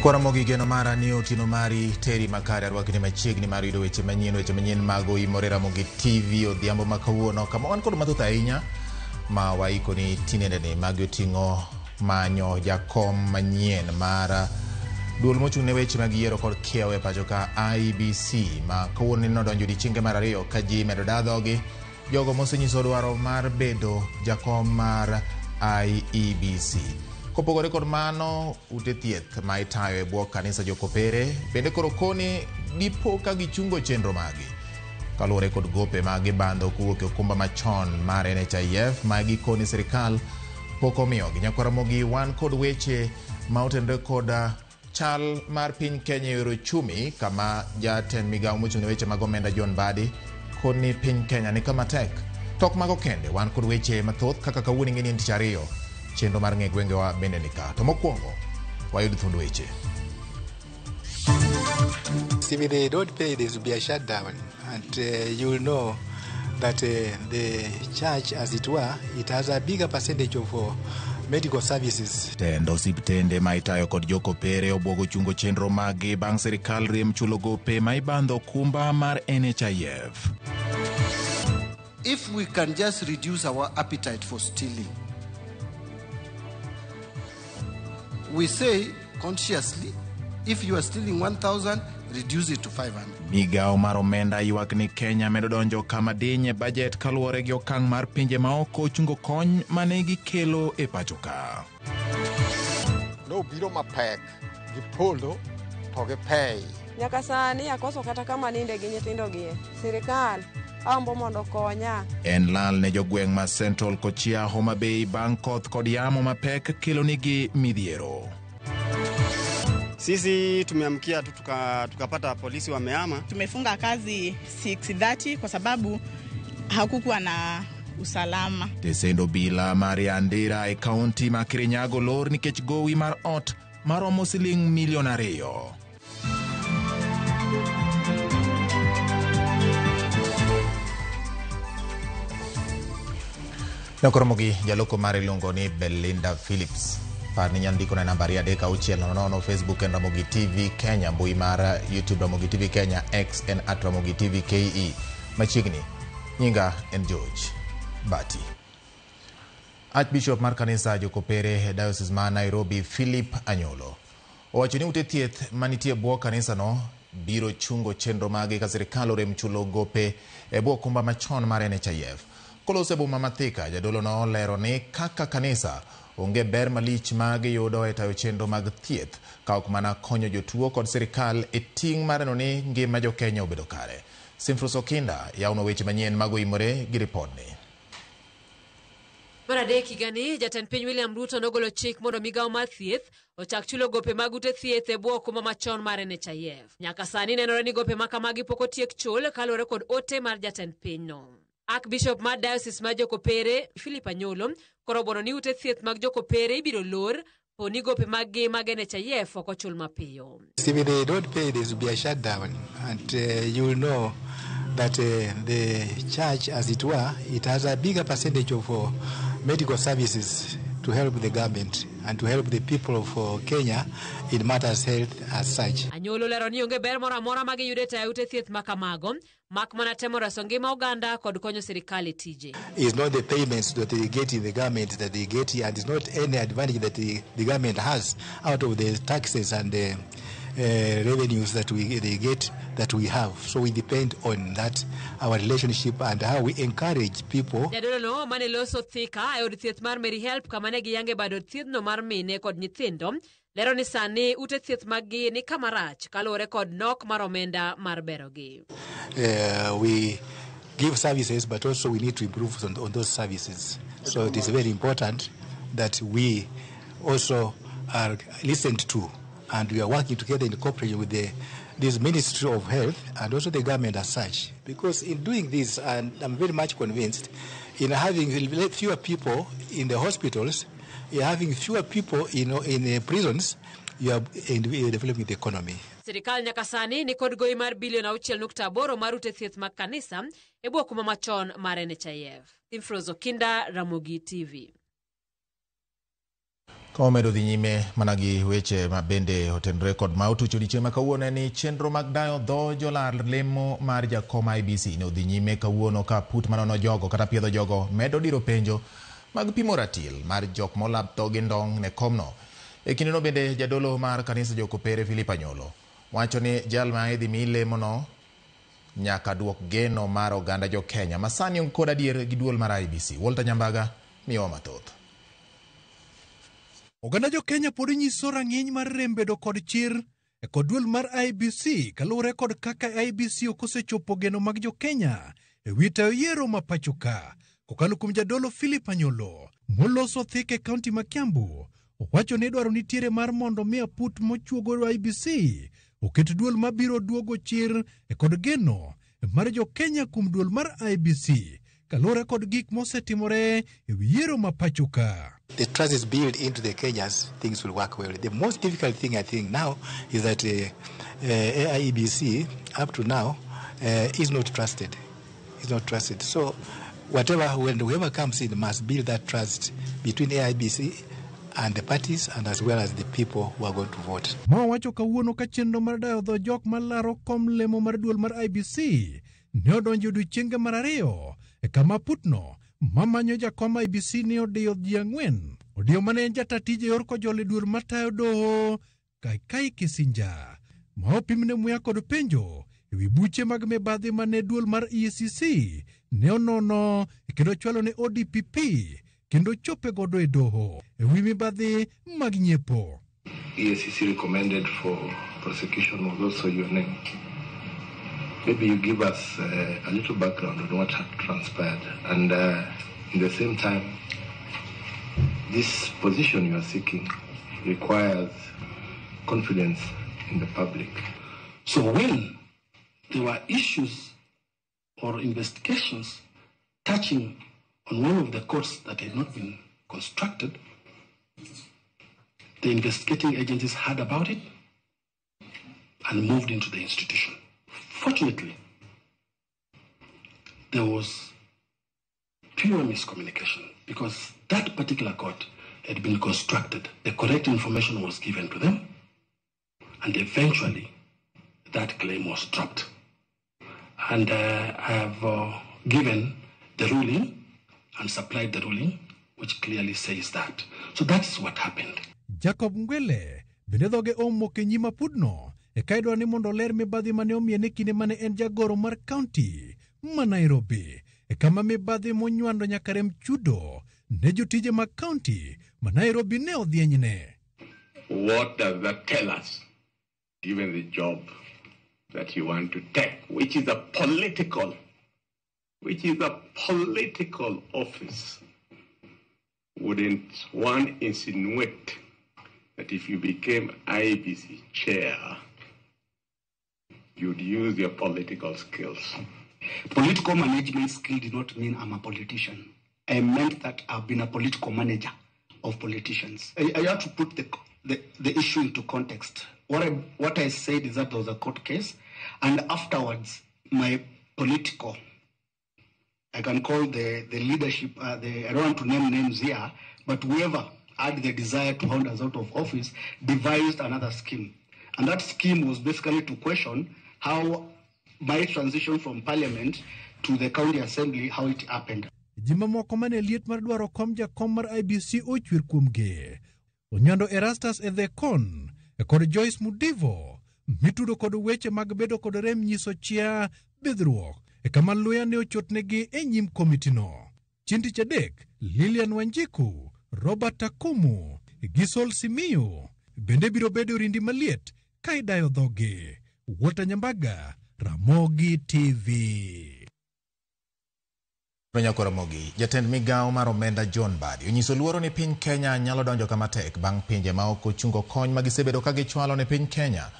Kwaramogi geno mara ni otieno mari teri makare arwakni machiegni mar yudo weche manyien mag oimore Ramogi TV odhiambo ma kawuono kama wan kod mathoth ahinya ma waikoni tinendeni magi oting'o manyo jakom manyien mar duol mochung' ne weche mag yiero kod kiewo e pacho ka IEBC ma kawuono nodonjo odiechienge mar ariyo ka ji medo daa dhogi jogo mosenyiso dwaro mar bedo jakom mar IEBC. Kopogore kod mano, ute thieth ma itayo e bwo kanisa jokopere bende koro koni dipo ka gichungo chenro magi kaluwore kod gope ma gibandho kowuok e okumba machon mar NHIF ma gikoni sirikal pok omiyogi. Nyakwaramogi wan kod weche ma otenore kod chal mar piny Kenya e yor ochumi kama jatend migawo mochung' ne weche mag omenda John Mbadi koni piny Kenya ni kama tek. To ok mago kende, wan kod weche mathoth kaka kawuono ing'e ni en tich ariyo, chenro mar ng'e gwengewa bende ni ka. To mokwongo, wayud thuond weche. If they don't pay, there will be a shutdown. And you will know that the church, as it were, it has a bigger percentage of medical services. Tend osiptende ma itayo kod jokopere obwogo chungo chenro maggi bang' sirikal rem chulo gope ma ibandho okumba mar NHIF. If we can just reduce our appetite for stealing, we say consciously, if you are stealing 1,000, reduce it to 500. Migawo mar omenda ywak ni Kenya medo donjo kama diny e bajet kaluwore gi okang' mar pinje maoko chungo kony mane gikelo e pacho ka. Nobiro mapek gi polo to gi pei. Nyaka sani akoso kata kama ninde gi nyithindo gie. Sirikal ambo mondo konya. En lal ne jogweng' ma Central Kochia Homa Bay bang' koth kod yamo mapek kelonigi midhiero. Sisi tumeamkia tu tukapata polisi wamehama. Tumefunga kazi 6:30 kwa sababu hakukuwa na usalama. Tesendo bila mar Yandira e kaunti ma Kirinyaga olor nikech gowi mar ot maromo siling milion 2. Nokoromogi jaloko mare iluongo ni Belinda Phillips. Par ni nyalo ndikona namba 23600, Facebook en Ramogi TV Kenya, mbui mar YouTube Ramogi TV Kenya, X en @Ramogi TV KE. Machiegni, nyinga en George Bati. Archbishop mar kanisa Jokopere e Diocese ma Nairobi Philip Anyolo owacho ni ute thieth manitie bwo kanisano biro chungo chenro mage ka sirikal orem chulo gope e bwo okumba machon mar NHIF. Koloso e boma ma Thika, jadolo no olero ni kaka kanisa onge ber malich ma giyudo e tayo chenro mag thieth ka ok mana konyo jotuo kod sirikal e ting' mar neno ni ngima jokenya obedo kare. Simfrus Okinda yawno weche manyien mago imore gi ripodni. Mar adek higani, jatend piny William Ruto nogolo chik mondo migawo mar thieth ochak chulo gope mag ute thieth e bwo okumba machon mar NHIF. Nyaka sani nenore ni gope ma kamagi pok otiek chul kaluwore kod ote mar jatend pinyno. Archbishop mar Diocese mar Jokopere, Philip Anyolo, koro obono ni ute thieth mag Jokopere ibiro lor po ni gope mag-gi mag NHIF ok ochul mapiyo. If they don't pay, there will be a shutdown. And you will know that the church, as it were, it has a bigger percentage of medical services to help the government and to help the people of Kenya in matters health as such. Anyolo lero ni onge ber moro amora ma giyudo e tayo ute thieth ma kamago, mak mana temo reso ngima oganda kod konyo sirikal e tije. It's not the payments that they get in the government that they get, and it's not any advantage that the government has out of the taxes and the revenues that they get that we have. So we depend on that, our relationship and how we encourage people. Jadolo no mane loso Thika e od thieth mar Mary Help kama ne giyange bad od thiethno mar mine kod nyithindo, lero ni sani ute thieth mag-gi ni kama rach kaluwore kod nok mar omenda mar berogi. We give services, but also we need to improve on those services. So it is very important that we also are listened to, and we are working together in cooperation with this Ministry of Health and also the government as such. Because in doing this, and I'm very much convinced, in having fewer people in the hospitals, in having fewer people in prisons, you are developing the economy. Sirikal nyaka sani ni kod gowi mar bilion 6.8 mar ute thieth mag kanisa e bwo okumba machon mar NHIF. Imfrozo Kinda, Ramogi TV. Ka wamedo dhi nyime mana gi weche ma bende otenore kod ma otucho odiechieng' ma kawuono en ni chenro mag dayo dho jolar lemo mar jakom IEBC ne odhi nyime kawuono ka put manono jogo kata piedho jogo medo diro penjo mag pimo ratil mar jok molap dhogi ndong' ne komno. E kindeno bende jadolo mar kanisa jokopere Philip Anyolo wacho ni jal ma idhi mi lemono nyaka duok geno mar oganda jo Kenya ma sani onge kod adier gi duol mar IEBC. Walter Nyambaga miyowa mathoth. Oganda jo Kenya pod nyiso rang'iny mar rem bedo kod chir e kod duol mar IEBC kaluwore kod kaka IEBC ok osechopo geno mag jo Kenya e wi tayo yiero ma pacho ka. Kokalo kuom jadolo Philip Anyolo moloso thik e kaunti ma Kiambu, owacho ni dwaro nitiere mar mondo mi aput mochuogo IEBC oket duol mabiro duogo chir e kod geno mar jo Kenya kuom duol mar IEBC kaluwore kod gik mosetimore e wi yiero ma pacho ka. The trust is built into the Kenyans, things will work well. The most difficult thing I think now is that IEBC up to now is not trusted. Is not trusted. So whatever, when whoever comes in must build that trust between IEBC and the parties and as well as the people who are going to vote. Ma wacho kawuono ka chenro mar dayo dho jok malaro kom lemo mar duol mar IEBC ne odonjo odiechienge mar ariyo e kama putno mamanyo jakom IEBC ne odiyo ji ang'wen. Odiyo mane en jata tije yor kojolo e duol matayo doho Kaikai Kisinja ma opimne muya kod penjo e wi buche mag mibadhi mane duol mar EACC ne onono kendo chwalo ne ODPP kendo chope godo e doho e wi mibadhi mag nyiepo. EACC recommended for prosecution was also your name. Maybe you give us a little background on what had transpired. And in the same time, this position you are seeking requires confidence in the public. So when there were issues or investigations touching on one of the courts that had not been constructed, the investigating agencies heard about it and moved into the institution. Fortunately, there was pure miscommunication because that particular court had been constructed. The correct information was given to them, and eventually that claim was dropped. And I have given the ruling and supplied the ruling, which clearly says that. So that's what happened. Jacob Ngwele bende dhoge omoko e nyim apudno e ka idwaro ni mondo oler mibadhi mane omiye e kinde mane en jagoro mar kaunti ma Nairobi e kama mibadhi monywando nyaka rem chudo ne jotije mag kaunti ma Nairobi ne odhienyne. What does that tell us, given the job that you want to take, which is a political office? Wouldn't one insinuate that if you became IEBC chair, you'd use your political skills? Political management skill did not mean I'm a politician. I meant that I've been a political manager of politicians. I have to put the issue into context. What I said is that there was a court case, and afterwards, my political, I can call the leadership, I don't want to name names here, but whoever had the desire to hound us out of office devised another scheme. And that scheme was basically to question how my transition from parliament to the county assembly, how it happened. Ji mamoko mane liet mar dwaro kom jakom mar IEBC ochwer kuomgi. Onywando Erastus Ethekon kod Joyce Mudivo mitudo kod weche mag bedo kod rem nyiso chia bidhruok e kama luya ne ochotnegi e nyim komitino. Chieng' tich adek, Lilian Wanjiku, Robert Akumu gi Sol Simiyu bende biro bedo rindi maliet ka idayo dhogi. Walter Nyambaga, Ramogi TV. Nyako Ramogi, jatend migawo mar omenda John Mbadi onyiso luoro ni piny Kenya nyalo donjo kama tek bang' pinje ma ok ochungo kony ma gisebedo ka gichwalo ne piny Kenya.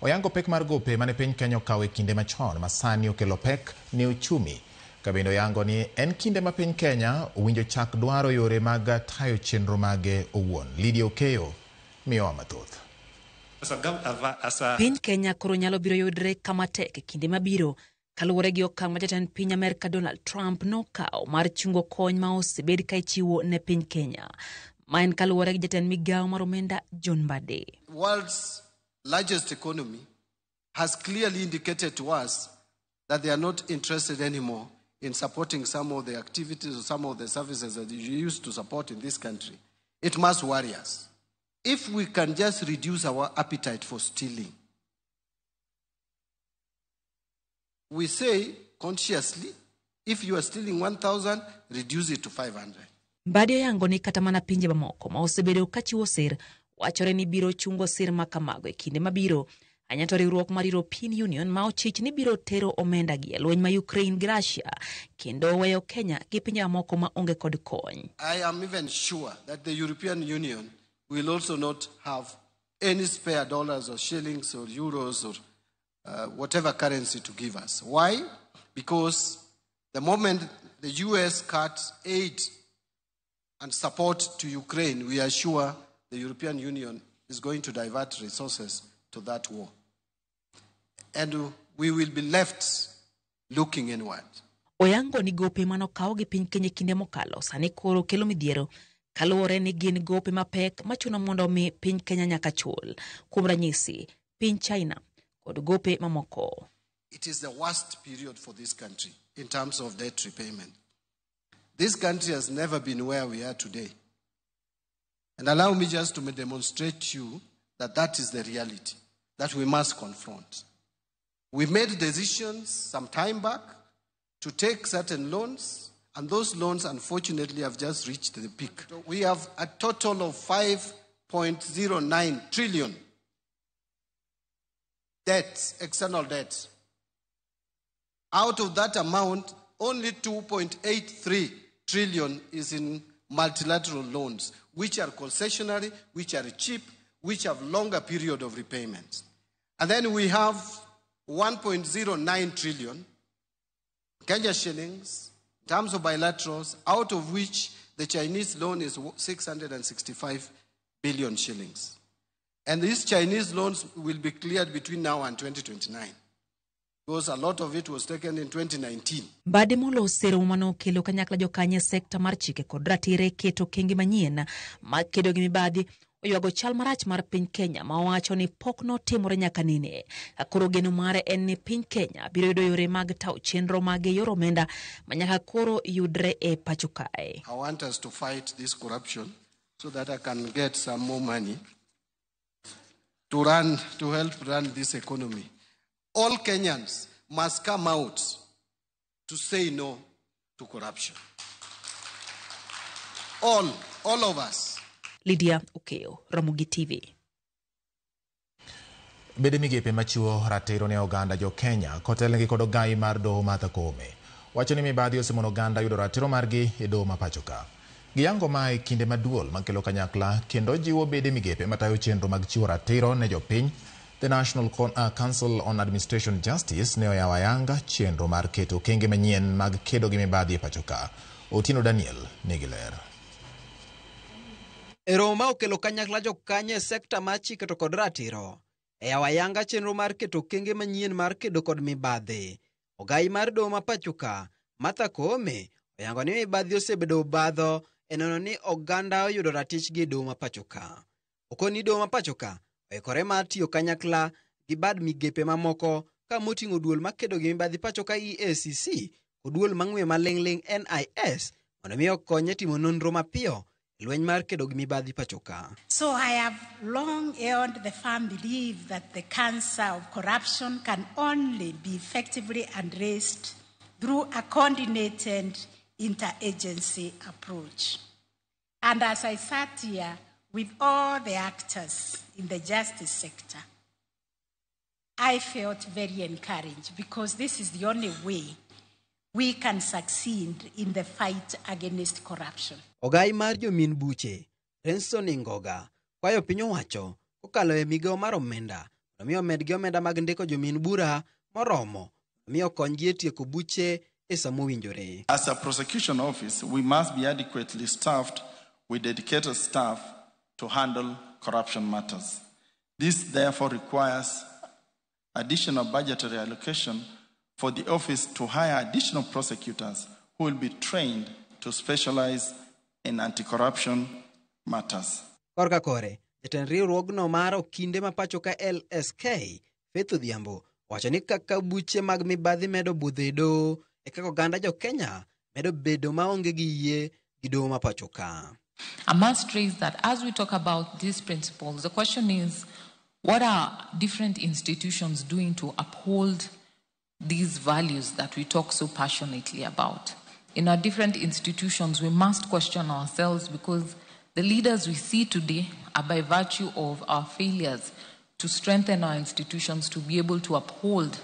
Oyango pek mar gope mane piny Kenya okawo e kinde machon ma sani okelo pek ne uchumi. Ka bende oyango ni en kinde ma piny Kenya owinjo chak dwaro yore mag tayo chenro mage owuon. Lydia Okeyo miyowa mathoth. Piny Kenya koro nyalo biro yudre kama tek e kinde mabiro kaluwore gi okang' ma jatend piny Amerka Donald Trump nokawo mar chungo kony ma osebed ka ichiwo ne piny Kenya. Ma en kaluwore gi jatend migawo mar omenda John Mbadi. World's largest economy has clearly indicated to us that they are not interested anymore in supporting some of the activities or some of the services that you used to support in this country. It must worry us. If we can just reduce our appetite for stealing, we say consciously, if you are stealing 1,000, reduce it to 500. Mbadi oyango ni kata mana pinje mamoko ma osebedo ka chiwo sir wachore ni biro chungo sir ma kamago e kinde mabiro. Anya to riwruok mar European Union ma ochich ni biro tero omenda gi e lweny ma Ukraine gi Russia kendo weyo Kenya gi pinje mamoko ma onge kod kony. I am even sure that the European Union will also not have any spare dollars or shillings or euros or whatever currency to give us. Why? Because the moment the US cuts aid and support to Ukraine, we are sure the European Union is going to divert resources to that war. And we will be left looking inward. Oyango ni gope manokaw gi piny Kenya kinde mokalo sani koro kelo midhiero kaluwore ni gin gope mapek machuno mondo mi piny Kenya nyaka chul. Kuom ranyisi, piny China kod gope mamoko. It is the worst period for this country in terms of debt repayment. This country has never been where we are today. And allow me just to demonstrate to you that that is the reality that we must confront. We made decisions some time back to take certain loans, and those loans, unfortunately, have just reached the peak. We have a total of 5.09 trillion debts, external debts. Out of that amount, only 2.83 trillion is in multilateral loans, which are concessionary, which are cheap, which have longer period of repayments. And then we have 1.09 trillion Kenya shillings in terms of bilaterals, out of which the Chinese loan is 665 billion shillings. And these Chinese loans will be cleared between now and 2029. Because a lot of it was taken in 2019. Mbadi moloso e romo manokelo kanyakla jokanyo e sekta mar chike kod ratiro keto okenge manyien mag kedo gi mibadhi oywago chal marach mar piny Kenya ma owacho ni pok notimore nyaka nene. Koro geno mare en ni piny Kenya biro yudo yore mag tawo chenro mage yor omenda ma nyaka koro yudre e pacho kae. I want us to fight this corruption so that I can get some more money to help run this economy. All Kenyans must come out to say no to corruption. All of us. Lydia Okeo, Ramogi TV. Bede migepe machiwo ratiro ne oganda jo Kenya kotelnegi kod ogai mar doho Martha Koome wacho ni mibadhi osemono oganda yudo ratiro margi e doho ma pacho ka. Giyango ma e kinde maduol makelo kanyakla kendo jiwo bede migepe matayo chenro mag chiwo ratiro ne jopiny. The National Council on Administration Justice ne oyawo ayanga chenro mar keto okenge manyien mag kedo gi mibadhi e pacho ka. Otieno Daniel nigi ler. E romo ma okelo kanyakla jokanyo e sekta mar chike to kod ratiro e yawo ayanga chenro mar keto okenge manyien mar kedo kod mibadhi. Ogai mar doho ma pacho ka Martha Koome oyango ni mibadhi osebedo obadho e neno ni oganda oyudo ratichgi e doho ma pacho ka. Okoni doho ma pacho ka oikore mar tiyo kanyakla gi bad migepe mamoko ka moting'o duol makedo gi mibadhi pacho ka EACC kod duol mang'we maling'ling NIS mondo mi okonye timo nonro mapiyo lweny mar kedo gi mibadhi pacho ka. So I have long held the firm belief that the cancer of corruption can only be effectively addressed through a coordinated interagency approach. And as I sat here with all the actors in the justice sector, I felt very encouraged because this is the only way we can succeed in the fight against corruption. Ogai mar jomin buche, Renson Ingoga, kwayo piny owacho kokalo e migawo mar omenda mondo mi omed gi omenda mag ndiko jomin bura moromo mi okonygi e tieko buche e sama owinjore. As a prosecution office, we must be adequately staffed with dedicated staff to handle corruption matters. This therefore requires additional budgetary allocation for the office to hire additional prosecutors who will be trained to specialize in anti-corruption matters. Korka kore, jatend riwruogno mar okinde ma pacho ka LSK, Faith Odhiambo, owacho ni kaka buche mag mibadhi medo budho e doho, e kaka oganda jo Kenya medo bedo maonge gi yie gi doho ma pacho ka. I must raise that as we talk about these principles, the question is, what are different institutions doing to uphold these values that we talk so passionately about? In our different institutions, we must question ourselves, because the leaders we see today are by virtue of our failures to strengthen our institutions to be able to uphold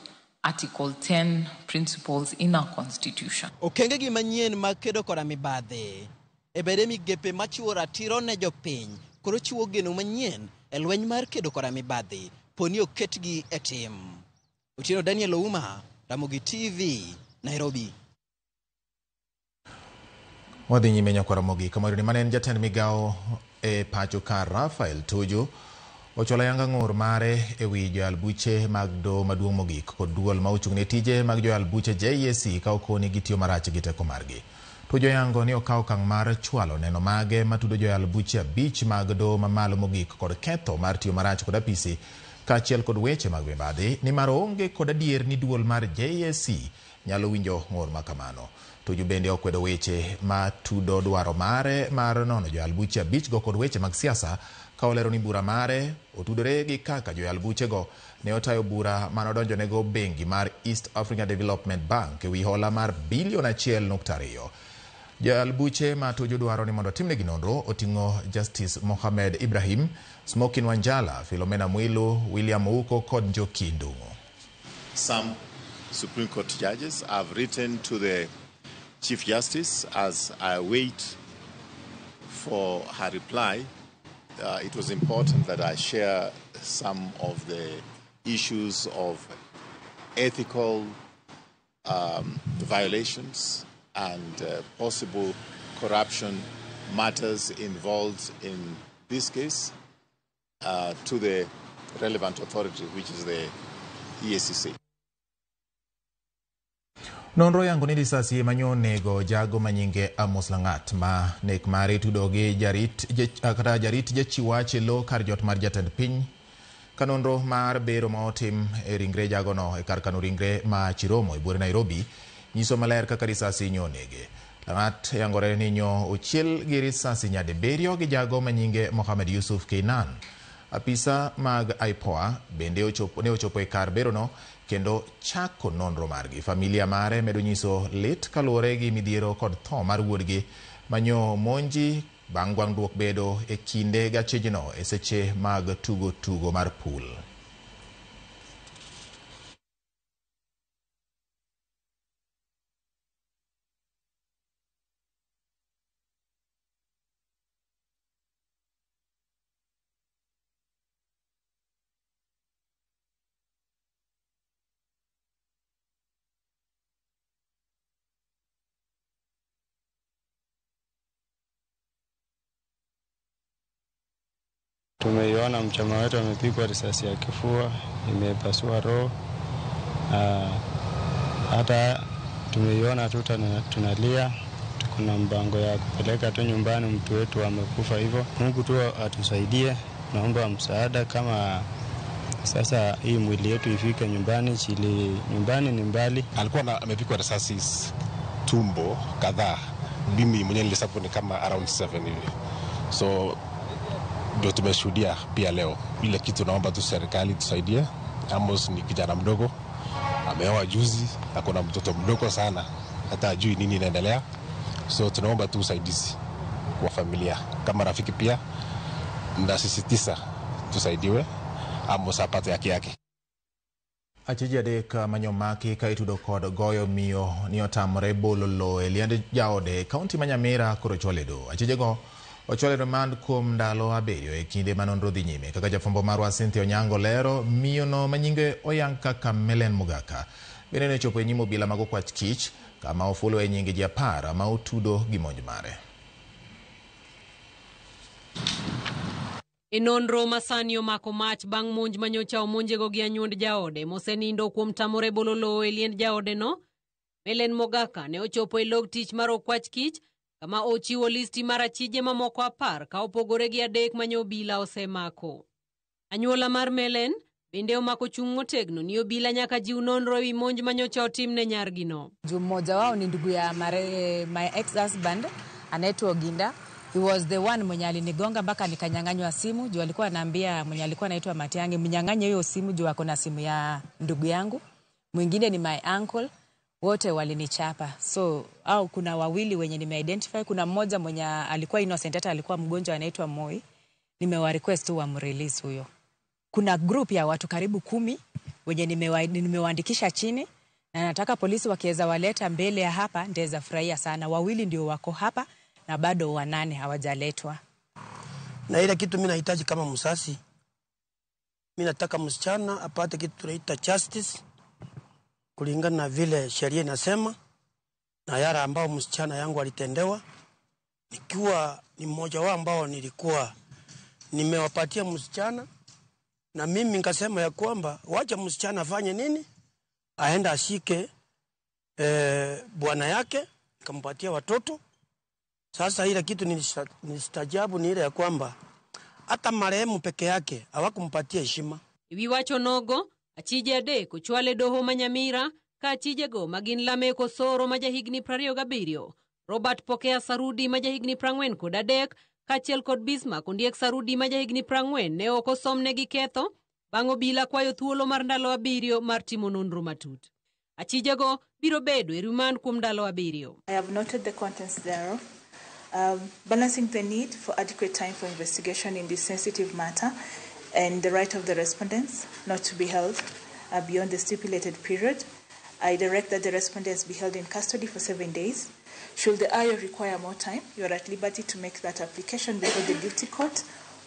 Article 10 principles in our constitution. Okenge gi manyien mag kedo koda mibadhi e bede migepe machiwo ratiro ne jopiny koro chiwo geno manyien e lweny mar kedo koda mibadhi poni oketgi e tim. Otieno Daniel Ouma, Ramogi TV, Nairobi. Wadhi nyime nyakwar Ramogi kamoro ni mane en jatend migawo e pacho ka Raphael Tuju ochwalo ayanga ng'ur mare ewi joyal buche mag doho maduong' mogik kod duol ma ochung' ne tije mag joyal buche JSC ka okoni gitiyo marach gi teko margi. Tuju oyango ni okawo okang' mar chwalo neno mage matudo joyal buche 5 mag doho mamalo mogik kod ketho mar tiyo marach kod apisi kaachiel kod weche mag mibadhi nimar oonge kod adier ni duol mar JSC nyalo winjo ng'ur ma kamano. Tuju bende okwedo weche ma tudo dwaro mare mar nono joyal buche 5 go kod weche mag siasa ka olero ni bura mare otudore gi kaka joyal buchego ne otayo bura manodonjonego bengi mar East Africa Development Bank ewi hola mar bilion 1.2. Joyal buche ma Tuju dwaro ni mondo otimnegi nonro oting'o Justice Mohamed Ibrahim, Smokin Wanjala, Philomena Mwilu, William Ouko kod Njoki Ndung'u. Some Supreme Court judges have written to the Chief Justice as I wait for her reply. It was important that I share some of the issues of ethical violations and possible corruption matters involved in this case to the relevant authority, which is the EACC. Nonro yango ni risasi manyo nego jago manyinge Amos Langat ma nek mare tudo gi jarit jachiwach e lo kar jot mar jatend piny. Ka nonro mar bero ma otim e ringre jagono e kar kano ringre ma Chiromo e buore Nairobi nyiso maler kaka risasi nyo onege. Langat yangore ni nyo ochiel gi risasi nyadibiriyo gi jago manyinge Mohamed Yusuf Keinan. Apisa mag IPOA bende ne ochopo e kar berono kendo chako nonro margi. Familia mare medo nyiso lit kaluwore gi midhiero kod tho mar wuodgi manyo monji bang' gwang'ruok bedo e kinde gachijno e seche mag tugo tugo mar pool. Tumeiona mchama wetu amepigwa risasi ya kifua, imepasua roho. Hata tumeiona tu tunalia, kuna mpango ya kupeleka tu nyumbani mtu wetu amekufa hivyo. Mungu tu atusaidie, naomba msaada kama sasa hii mwili yetu ifike nyumbani, chili nyumbani ni mbali. Alikuwa amepigwa risasi tumbo kadhaa. Mimi mwenyewe nilihesabu ni kama around 7 hivi. So ndio tumeshuhudia pia leo. Ile kitu naomba tu serikali tusaidie. Amos ni kijana mdogo, ameoa juzi, ako na mtoto mdogo sana, hata hajui nini inaendelea. So tunaomba tu usaidizi kwa familia, kama rafiki pia nasisitiza tusaidiwe, Amos apate haki yake. Achije adek manyomaki ka itudo kod goyo miyo ni otamore bolo lowo e liend jaode e kaunti ma Nyamira koro ochwal e doho. Achijego ochwal e remand kuom ndalo 7 e kinde ma nonro dhi nyime. Kaka jafwambo marwa Cynthia Onyango lero, miyono manyinge oyang kaka Melen Mugaka bende ne ochopo e nyim obila mag okwach kich kama ofulo e nyinge ji 10 ma otudo gi monj mare. E nonro ma sani omako mach bang' monj manyocha omonjego gi anyuond jaode mosenindo kuom tamore bolo lowo e liend jaodeno, Melen Mogaka ne ochopo e log tich mar okwach kich kama ochiwo listi mar achije mamoko 10 ka opogore gi 3 mane obila osemako. Anyuola mar Melen bende omako chung' motegno ni obila nyaka jiw nonro ewi monj manyocha otimne nyargino. Juu mmoja wao ni ndugu ya my ex-husband anaitwa Oginda. He was the one mwenye alinigonga mpaka nikanyang'anywa simu. Juu alikuwa anaambia mwenye alikuwa anaitwa Matiang'i, mnyang'anye hiyo simu juu ako na simu ya ndugu yangu. Mwingine ni my uncle. Wote walinichapa. So au kuna wawili wenye nime-identify, kuna mmoja mwenye alikuwa innocent, hata alikuwa mgonjwa anaitwa Moi. Nimewa request tu wamrelease huyo. Kuna group ya watu karibu 10 wenye nimewaandikisha chini na nataka polisi wakiweza waleta mbele ya hapa ndaweza furahia sana. Wawili ndio wako hapa na bado 8 hawajaletwa. Na ile kitu mimi nahitaji kama msasi, mimi nataka msichana apate kitu tunaita justice kulingana na vile sheria inasema, na yale ambao msichana yangu alitendewa, nikiwa ni mmoja wao ambao nilikuwa nimewapatia msichana, na mimi nikasema ya kwamba wacha msichana afanye nini, aenda ashike bwana yake, nikampatia watoto. Sasa ile kitu nilistajabu ni ile ya kwamba hata marehemu peke yake hawakumpatia heshima. Ewi wacho nogo achije 3 ochwale doho ma Nyamira ka achijego ma gin Lamek Osoro ma jahigni 27, Robert Pokea Sarudi ma jahigni 43 kaachiel kod Bismarck Ondiek Sarudi ma jahigni 40 ne ok osomnegi ketho bang' obila kwayo thuolo mar ndalo 7 mar timo nonro matut. Achijego biro bedo e remand kuom ndalo 7. I have noted the contents thereof, balancing the need for adequate time for investigation in this sensitive matter and the right of the respondents not to be held beyond the stipulated period. I direct that the respondents be held in custody for 7 days. Should the IO require more time, you are at liberty to make that application before the duty court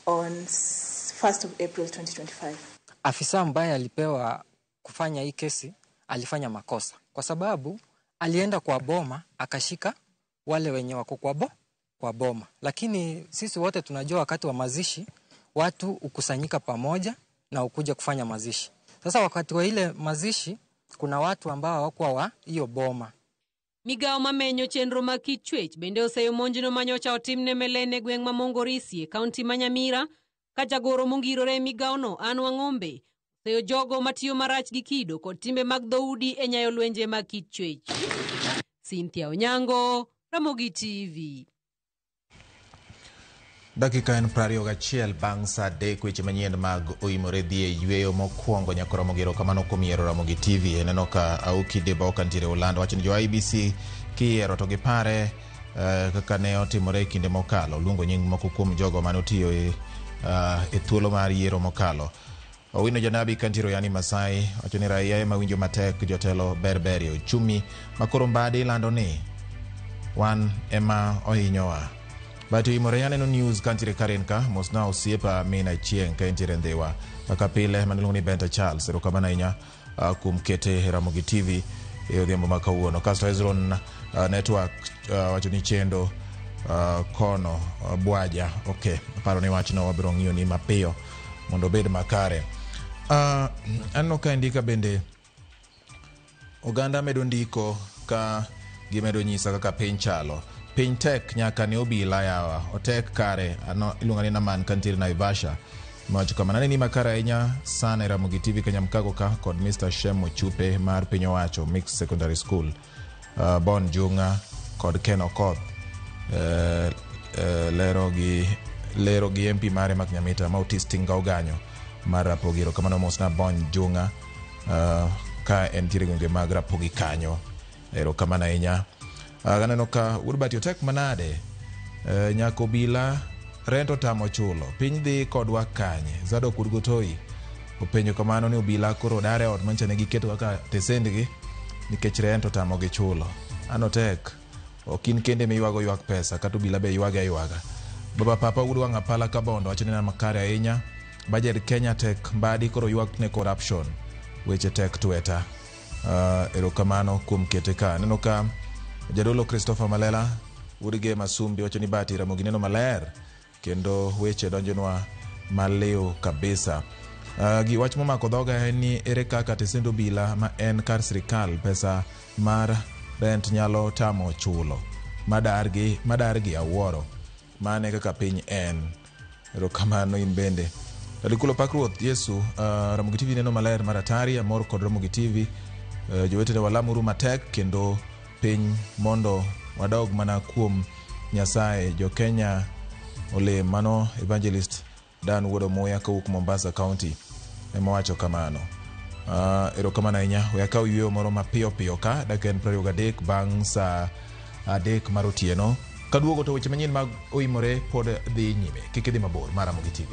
on 1st of April 2025. Afisa ambaye alipewa kufanya hii kesi alifanya makosa kwa sababu alienda kwa boma akashika wale wenye wako kwa boma. Lakini sisi wote tunajua wakati wa mazishi watu hukusanyika pamoja na ukuja kufanya mazishi. Sasa wakati wa ile mazishi kuna watu ambao hawakuwa wa hiyo boma. Migao mamenyo chenro mag kit chwech bende oseyo monjno manyocha otimne Melen e gweng' ma Mongorisi e kaunti ma Nyamira, ka jagoro mongirore e migaono Anne Wang'ombe oseyo jogo matiyo marach gi kido kod timbe mag dhoudi e nyayo lwenje mag kit chwech. Cynthia Onyango, Ramogi TV. Dakika en 21 bang' saa 3 weche manyien mag oimore dhi e yweyo mokwongo nyaka Ramogi. Erokamano kuom yiero Ramogi TV. Aneno ka Auki Debo kantiere Olando wacho ni jo IBC kiyiero to gipare kaka ne otimore e kinde mokalo. Luongo nying moko kuom jogo mane otiyo e thuolo mar yiero mokalo. Owino Janabi kantiere Yani Masai wacho ni raia ema winjo matek, jotelo berber e uchumi makoro Mbadi lando ni wan ema ohinyowa. But imore yaneno news kantiere Karen ka mosna osiepa mina chieng' ka entiere Ndhiwa kaka pile maniluongo ni Benta Charles. Erokamano ahinya kuom kete Ramogi TV e odhiambo ma kawuono. Kasto Hezron Network wacho ni chendo kono bwaja. Okay, aparo ni wachno wabiro ng'iyo ni mapiyo mondo obed makare. Aneno ka indika bende oganda medo ndiko ka gimedo nyisa kaka piny chalo. Piny tek nyaka ne obila yawa otek kare. Ano iluongo ni Naman kantiere Naivasha mawacho kama nane ni makare ahinya sana e Ramogi TV Kanyamkago ka kod Mr. Shem Ochupe mar piny owacho Mixed Secondary School, Bon Junga kod Ken Okoth lero gi MP mare Mark Nyamita ma Otis Tinga Oganyo mar Rapogi. Erokamano mosna Bon Junga ka entiere gwenge mag Rapogi kanyo. Erokamano ahinya. Aneno ka Wuod otek manade, nyaka obila rent otamo chulo, piny dhi kodwa kanye? Zadok Wuod Gotoi openjo kamano ni obila koro dar e ot mancha ne giketo kaka tesendgi nikech rent otamogi chulo. Ano tek, ok in kende miywago ywak pesa, kata obila be ywage aywaga. Baba Papa Wuod Wang' Apala Kabondo wacho ni en makare ahinya, bajet Kenya tek, Mbadi koro ywak ne corruption, weche tek tweta. Erokamano kuom kete ka. Aneno ka Jadolo Christopher Malela Wuod Gema Sumbi wacho ni Bati Ramogi neno maler kendo weche donjonwa maliw kabisa. Gi wach momako dhoga en ni ere kaka tesend obila ma en kar sirikal pesa mar rent nyalo tamo chulo. Madargi awuoro. Mane kaka piny en. Erokamano in bende. Alikulo pak Ruoth Yesu, Ramogi TV neno maler mar atari, amor kod Ramogi TV. Jowetene walamuru matek kendo piny mondo wadog mana kuom Nyasaye. Jo Kenya olem, mano Evangelist Dan Wuod Omuya kowuok Mombasa County ema wacho kamano. Erokamano ahinya. We akaw yweyo moro mapiyo piyo ka dakika en 23 bang' saa 3 mar otieno. Kaduogo to weche manyien mag oimore pod dhi nyime. Kik idhi mabor mar Ramogi TV.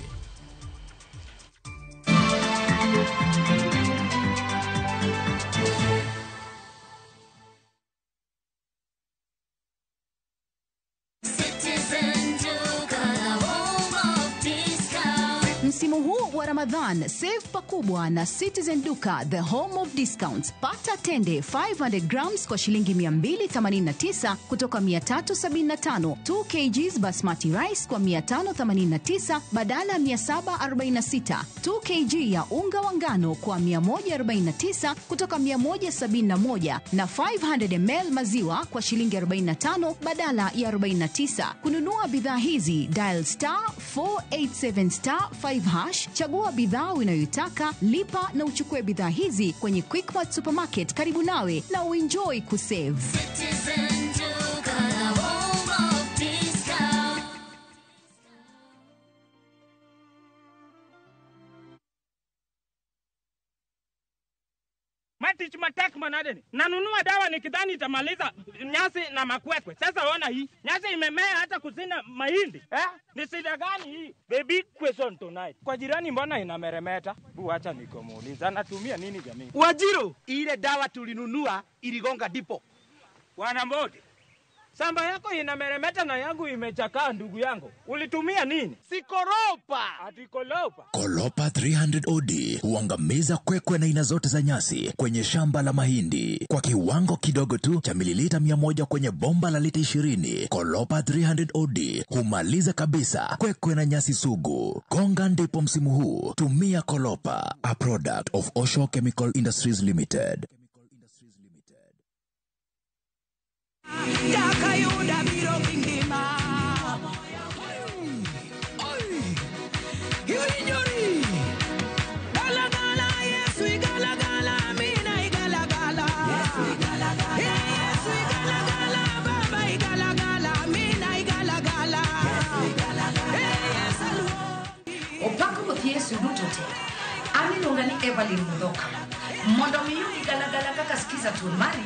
Msimu huu wa Ramadhan, save pakubwa na Citizen Duka, the home of discounts. Pata tende 500 grams kwa shilingi 289 kutoka 375, 2 kgs basmati rice kwa 589 badala 746, 2 kg ya unga wa ngano kwa 149 kutoka 171 na 500 ml maziwa kwa shilingi 45 badala ya 49. Kununua bidhaa hizi dial star 487 star 5 hash, chagua bidhaa unayoitaka, lipa na uchukue bidhaa hizi kwenye Quickmart Supermarket karibu nawe na uenjoy kusave. Citizen Duka, the home of discount. Matich matek manadeni. Nanunua dawa nikidhani itamaliza nyasi na makwekwe. Sasa ona hii. Nyasi imemea hata kusina mahindi. Eh? Ni shida gani hii? The big question tonight. Kwa jirani mbona inameremeta? Bu acha nikomuuliza. Anatumia nini jamii? Wajiro, ile dawa tulinunua iligonga dipo. Wanambodi. Samba yako inameremeta na yangu imechakaa ndugu yangu. Ulitumia nini? Sikoropa. Ati kolopa. Kolopa 300 OD huangamiza kwekwe na aina zote za nyasi kwenye shamba la mahindi kwa kiwango kidogo tu cha mililita 100 kwenye bomba la lita 20. Kolopa 300 OD humaliza kabisa kwekwe na nyasi sugu. Gonga ndipo msimu huu. Tumia Kolopa, a product of Osho Chemical Industries Limited. Opak Ruoth Yesu duto te. An iluonga ni Evelyn Mudhoka. Mondo mi iyud galagala kaka skiza tune mari,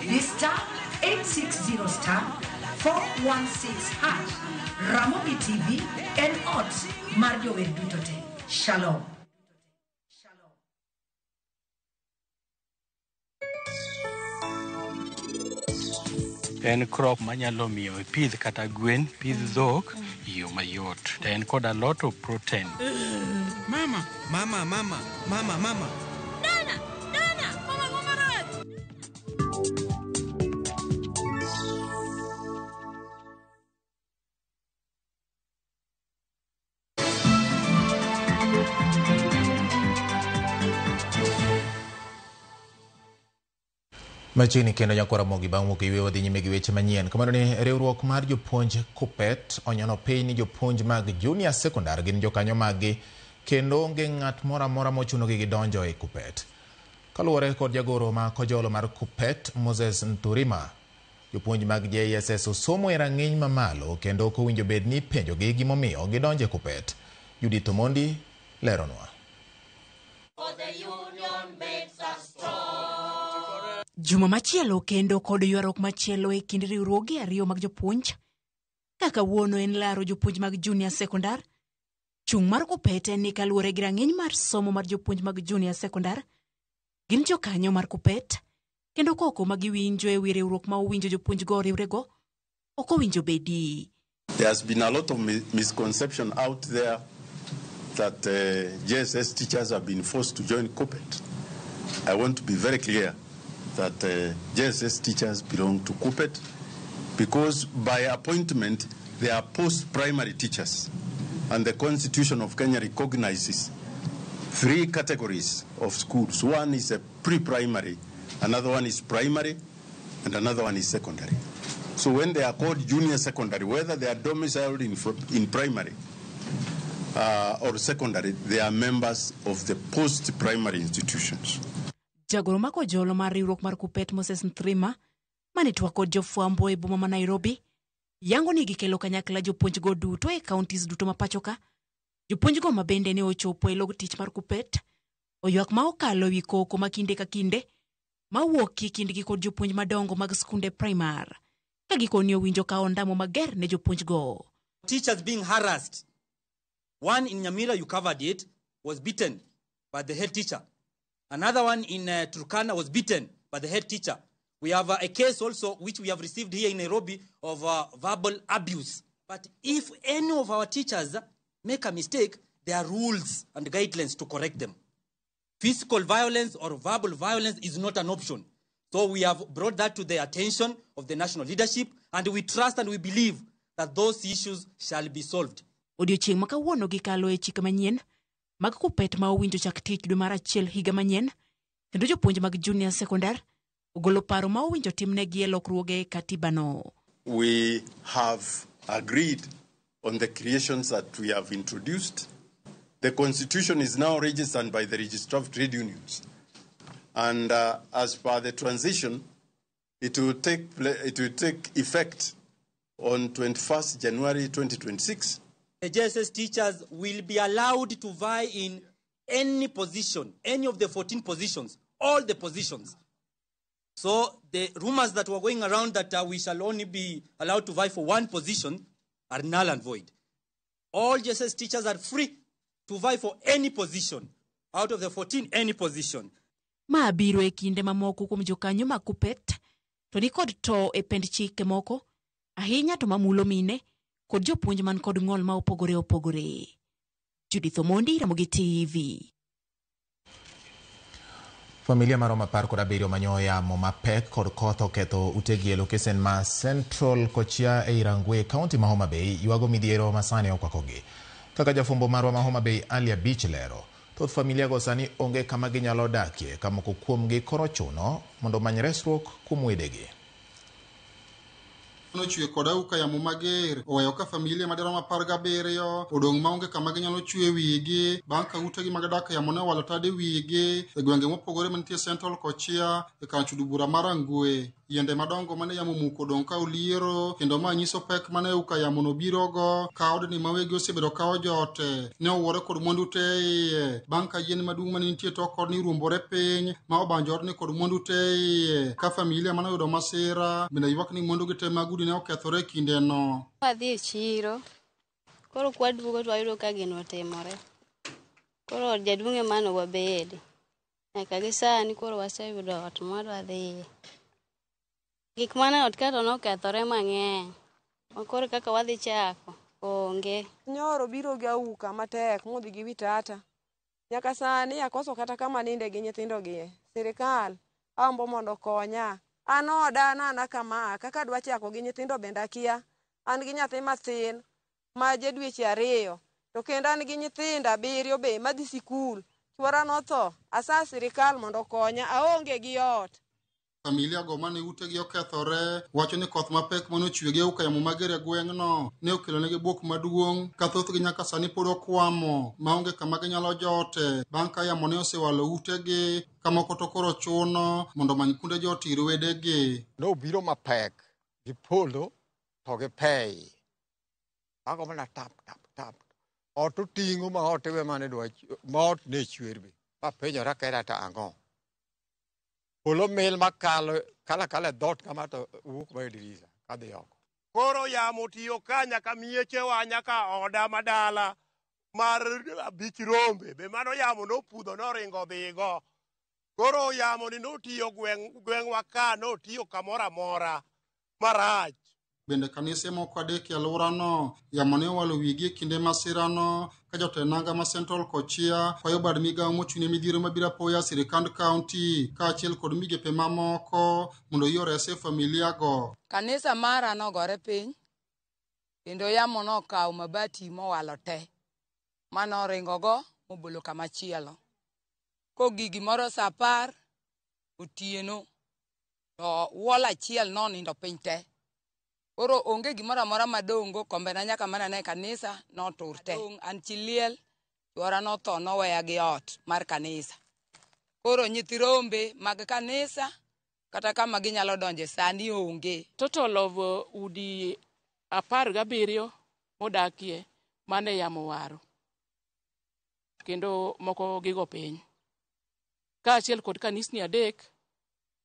di star 860 star 416 hash. Ramogi TV en ot mar jower duto te. Shalom. En crop manyalo miyo ipidh kata gwen, pidh dhok e yo mayot. To en kod a lot of protein. Mama, mama, mama, mama, mama. Nana, nana, mama, mama rach. Machiegni kendo nyakwar Ramogi bang' wuok e yweyo wadhi nyime gi weche manyien. Kamano ni riwruok mar jopuonj KUPPET onyono piny ni jopuonj mag junior secondary gin jokanyo maggi kendo onge ng'at moro amora mochunogi gidonjo e KUPPET. Kaluwore kod jagoro ma kojolo mar KUPPET Moses Nturima, jopuonj mag JSS osomo e rang'iny mamalo kendo ok owinjo bed ni ipenjogi gimomiyo gidonjo e KUPPET. Judith Omondi leronwa. Juma machielo kendo kod ywaruok machielo e kind riwruoge ariyo mag jopuonj. Kaka wuono en laro jopuonj mag junior secondary, chung' mar KUPPET en ni kaluwore gi rang'iny mar somo mar jopuonj mag junior secondary, gin jokanyo mar KUPPET, kendo koko ma giwinjo e wi riwruok ma owinjo jopuonjgo oriwrego ok owinjo bedi. There has been a lot of misconception out there that JSS teachers have been forced to join KUPPET. I want to be very clear that JSS teachers belong to KUPPET because by appointment they are post-primary teachers, and the Constitution of Kenya recognizes three categories of schools. One is a pre-primary, another one is primary, and another one is secondary. So when they are called junior secondary, whether they are domiciled in primary or secondary, they are members of the post-primary institutions. Jagoro ma kojolo mar riwruok mar Kuppet Moses Ntrima mane twak kod jofwambo e boma ma Nairobi yango ni gikelo kanyakla jopuonjgo duto e counties duto ma pachoka. Jopuonjgo ma bende ne ochopo e log tich mar Kuppet oywak ma okalo ewi koko ma kinde ka kinde mawuok e kindgi kod jopuonj madongo mag skunde primar ka gikoni owinjo ka ondamo mager ne jopuonjgo. Teachers being harassed. One in Nyamira, you covered it, was beaten by the head teacher. Another one in Turkana was beaten by the head teacher. We have a case also which we have received here in Nairobi of verbal abuse. But if any of our teachers make a mistake, there are rules and guidelines to correct them. Physical violence or verbal violence is not an option. So we have brought that to the attention of the national leadership, and we trust and we believe that those issues shall be solved. Odiochieng' ma kawuono gikalo e chike manyien mag Kuppet ma owinjo chak tich dwe mar achiel higa manyien, kendo jopuonj mag junior secondar ogolo paro ma owinjo timnegi e lokruoge e katibano. We have agreed on the creations that we have introduced. The Constitution is now registered by the Registrar of Trade Unions. And as per the transition, it will take effect on 21st January 2026. The JSS teachers will be allowed to vie in any position, any of the 14 positions, all the positions. So the rumors that were going around that we shall only be allowed to vie for one position are null and void. All JSS teachers are free to vie for any position. Out of the 14, any position. Ma biro e kinde mamoko kuom jokanyo mag Kuppet to nikod to e pend chike moko ahinya to mamulo mine kod jopuonj man kod ng'ol ma opogore opogore. Judith Omondi, Ramogi TV. Familia maromo 17 manyo yamo mapek kod koth oketho utegi e lokesen ma Central Kochia ei Rangwe, kaunti ma Homa Bay ywago midhiero ma sani okwakogi. Kaka jafwambo marwa ma Homa Bay Alia Beach lero, thoth familia go sani onge kama ginyalo dakie, ka moko kuomgi koro chuno mondo omany resruok kuom wedegi. Nochwe kod auka yamo mager oweyo ka familia madirom 17 odong' maonge kama ginyalo chwe wigi bang' ka utegi mag dak yamo ne owalo tade wigi e gwenge mopogore mantie Central Kochia e kar chudo bura mar Rangwe. Yiende madongo mane yamo omuko odong' ka oliero kendo ma nyiso pek mane auka yamo no birogo ka odni ma wegi osebedo ka ojote ne owuore kod mwandu te iye bang' ka yien maduong' mane nitie tok odni ruombore piny ma obanjo odni kod mwandu te iye ka familia mane oyudo masira bende ywak ni mwandu gi te mag udi ne okethore e kindeno. Wadhi e chiro, koro kwaduogo to wayudo ka gino otimore. Koro od jaduong' ema ne wabede. Nyaka gi sani koro waseyudo ot mwadwa dhiye. Gik mane ot ka to nokethore mang'eny. Ma koro kaka wadhi chako, onge. Nyoro biro gi auka matek modhi gi wi tata. Nyaka sani akoso kata kama ninde gi nyithindo gi. Sirikal ambo mondo konya. An oda nana kama, kaka dwa chako gi nyithindo bende akia. An gi nyathi mathin ma ja dweche 2, to kendo an gi nyithindo 7 be madhi sikul. Chuora notho, asa sirikal mondo okonya, aonge gi ot. Familia go mane utegi okethore wacho ni koth mapek mane ochwe gi auka yamo mager e gweng'no ne okelonegi buok maduong' ka thothgi nyaka sani pod okwamo maonge kama ginyalo jote bang' ka yamo ne osewalo utegi ka moko to koro chuno mondo omany kuonde jot ir wedegi. Nobiro mapek gi polo to gi pei ago mana tap tap tap ot oting'o ma ot iwe mane dwa ma ot ne chwer be mapenjora kera to ang'o. Polo mil makalo kala kala dot kama to wuok ma e dirisa kadhi oko. Koro yamo tiyo ka nyaka miechewa nyaka oda madala mar 5 rombe be mano yamo nopudho noringo dhigo. Koro yamo ni notiyo gweng'wa ka notiyo kamoro amora marach. Bende kanise moko 3 e alworano yamo ne owalo wigi e kinde masirano ka jotend nanga ma Central Kochia kwayo bad migawo mochung'ne midhiero mabiro apoya sirikand kaunti kaachiel kod migepe mamoko mondo oyie orese familia go. Kanisa mara nogore piny kendo yamo nokawo mabati mowalo te manoringogo mobolo kama chielo. Kogik gimoro saa 10 otieno to wol achiel nonindo piny te. Koro onge gimoro amora madong'go, kombena nyaka mana ne kanisa notur te. An chi liel, chuora notho noweya gi ot mar kanisa. Koro nyithi rombe mag kanisa kata kama ginyalo donje sani onge. Total of udi 17 modakie mane yamo waro kendo moko gigo piny. Kaachiel kod kanisni 3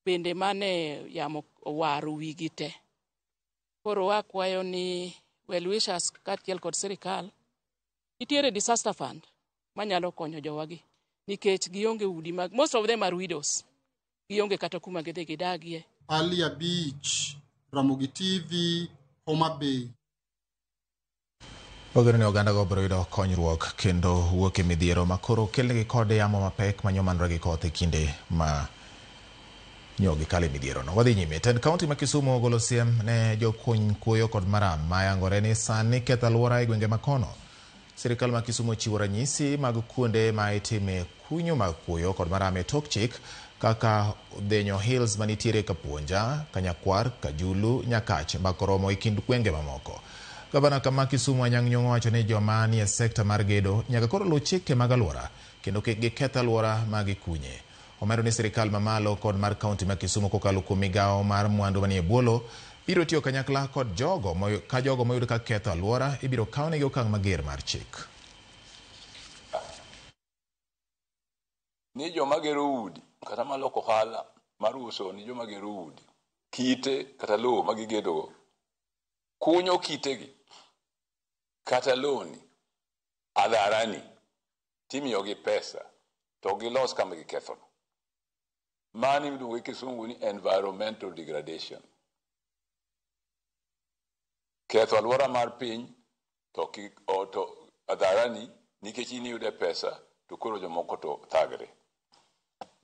bende mane yamo owaro wigi te. Koro wakwayo ni well wishers kaachiel kod sirikal nitiere disaster fund manyalo konyo jowagi nikech gionge udi mag most of them are widows. Gionge kata kuma gidhi gidagie. Ali Abich, Ramogi TV, Homa Bay. Wageno ni oganda go biro yudo konyruok kendo wuok e midhiero makoro kelnegi kod yamo mapek manyomanore gi koth e kinde ma nyo gikalo e midhierono. Wadhi nyime. Tend kaunti ma Kisumu ogolo siem ne jokuny kuoyo kod maram ma yangore ni sani ketho alwora e gwenge makono. Sirikal ma Kisumu ochiwo ranyisi mag kuonde ma itime kunyo mag kuoyo kod maram e tok chik kaka Dhenyo Hills manitiere Kapuonja, Kanyakwar, Kajulu, Nyakach, Makoromo e kind gwenge mamoko. Gavana kama Kisumu Anyang' Nyong'o wacho ni joma nie sekta mar gedo nyaka koro luw chike mag alwora kendo kik giketh alwora ma gikunye. Omedo ni sirikal mamalo kod mar kaunti ma Kisumu kokalo kuom migawo mar mwandu manie bwolo biro tiyo kanyakla kod jogo ka jogo moyud ka ketho alwora ibiro kawnegi okang' mager mar chik. Ni joma gero udi kata maloko ohala mar uso ni joma gero udi kite kata lowo ma gigedogo kunyo kitegi kata lowoni adharani timiyogi pesa to gilos kama gikethono. Mani iluongo gi kisungu ni environmental degradation. Ketho alwora mar piny to adharani nikech in iyude pesa to koro jomoko to thagre.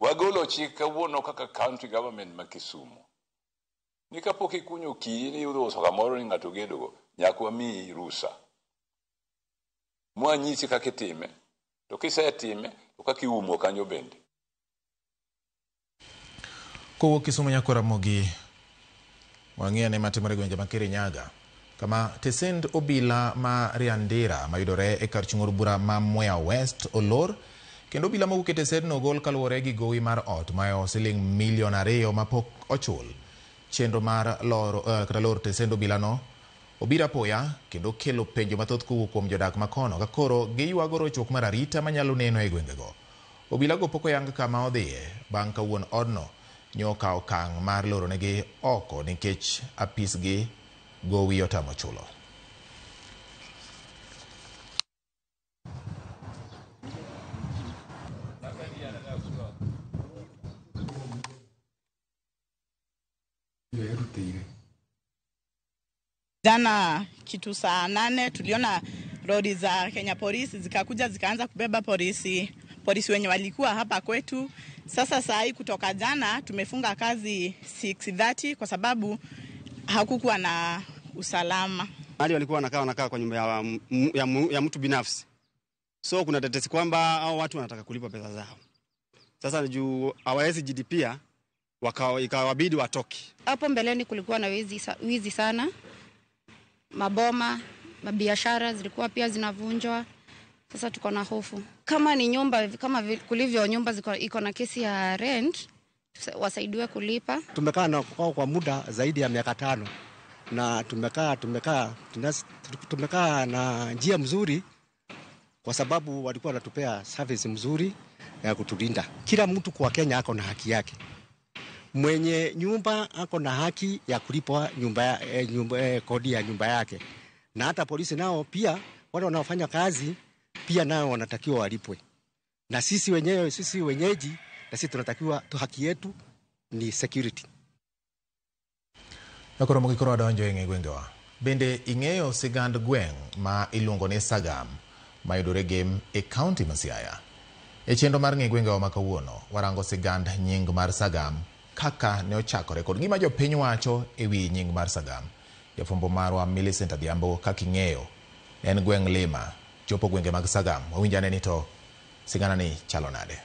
Wagolo chik kawuono kaka county government ma Kisumu ni kapok ikunyo kidi ni idhi uso kamoro ni ng'ato gedogo, nyaka wamiyi rusa. Mwanyisi kaka itime, to kisetime to kaka iumo kanyo bende. Kowuok Kisumu nyaka Ramogi, wang'iyo ane matimore e gwenge ma Kirinyaga, kama tesend obila ma Riandira mayudore e kar chung' od bura ma Mwea West olor kendo obila mowuok e tesendno ogol kaluwore gi gowi mar ot mayo siling milion 2 mapok ochul. Chenro mar lor kata lor tesend obilano obiro apoya kendo kelo penjo mathoth kowuok kuom jodak makono ka koro giywago rochruok mar arita manyalo neno e gwengego. Obilago pok oyang kama odhiye bang' ka wuon odno nyokawo okang' mar loronegi oko nikech apisgi gowi otamo chulo. Jana kitu saa 8 tuliona lori za Kenya Polisi zikakuja zikaanza kubeba polisi wenye walikuwa hapa kwetu. Sasa saa hii kutoka jana tumefunga kazi 6:30 kwa sababu hakukuwa na usalama. Mahali walikuwa wanakaa kwa nyumba ya mtu binafsi. So kuna tetesi kwamba hao watu wanataka kulipa pesa zao. Sasa juu hawawezi jidipia ikawabidi watoke. Hapo mbeleni kulikuwa na wizi sana. Maboma, mabiashara zilikuwa pia zinavunjwa. Sasa tuko na hofu. Kama ni nyumba, kama kulivyo nyumba iko na kesi ya rent, wasaidiwe kulipa. Tumekaa na kwa muda zaidi ya miaka 5 na tumekaa na njia mzuri kwa sababu walikuwa wanatupea service mzuri ya kutulinda. Kila mtu kwa Kenya ako na haki yake. Mwenye nyumba ako na haki ya kulipwa nyumba, kodi ya nyumba yake. Na hata polisi nao pia wale wanaofanya kazi pia nao wanatakiwa walipwe. Na sisi wenyewe, sisi wenyeji, na sisi tunatakiwa tu haki yetu ni security. Nakoro mogikoro adonjo e gwengewa. Bende ing'eyo sigand gweng' ma iluongo ni Sagam mayudore Gem e kaunti ma Siaya. E chenro mar ng'e gwengewa ma kawuono, warango sigand nying mar Sagam kaka ne ochakore kod gima jopiny wacho e wi nying mar Sagam. Jafwambo marwa Millicent Adhiambo kaka ing'eyo en gweng' Lima chopo gwenge mag Sagam. Wawinj ane ni to sigana ni chalo nade.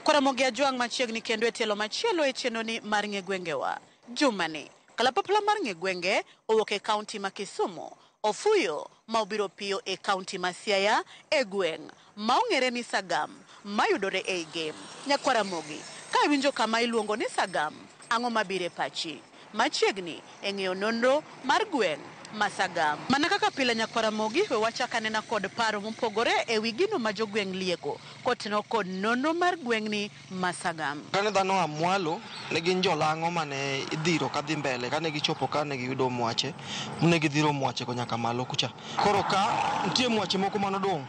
Nyakwara Ramogi Ajwang' machiegni kendo e tielo machielo e chenroni mar ng'e gwengewa. Jumani, kalapapla mar ng'e gwenge owuok e kaunti ma Kisumu, ofuyo ma obiro piyo e kaunti ma Siaya e gweng' ma ong'ere ni Sagam mayudore ei Gem. Nyakwara Ramogi, ka iwinjo kama iluongo ni Sagam, ang'o mabiro e pachi? Machiegni e ng'eyo nonro mar gweng' ma Sagam. Mana kaka pile nyakwara Ramogi, we wachak anena kod paro mopogore e wi gino ma jogweng' lieko kotenore kod nonro mar gweng'ni ma Sagam. Kane dhano oa mwalo, ne gin jolang'o mane idhiro kadhi mbele. Kane gichopo ka ne giyudo mwache, ne gidhiro mwache go nyaka malo kucha. Koro ka nitie mwache moko manodong'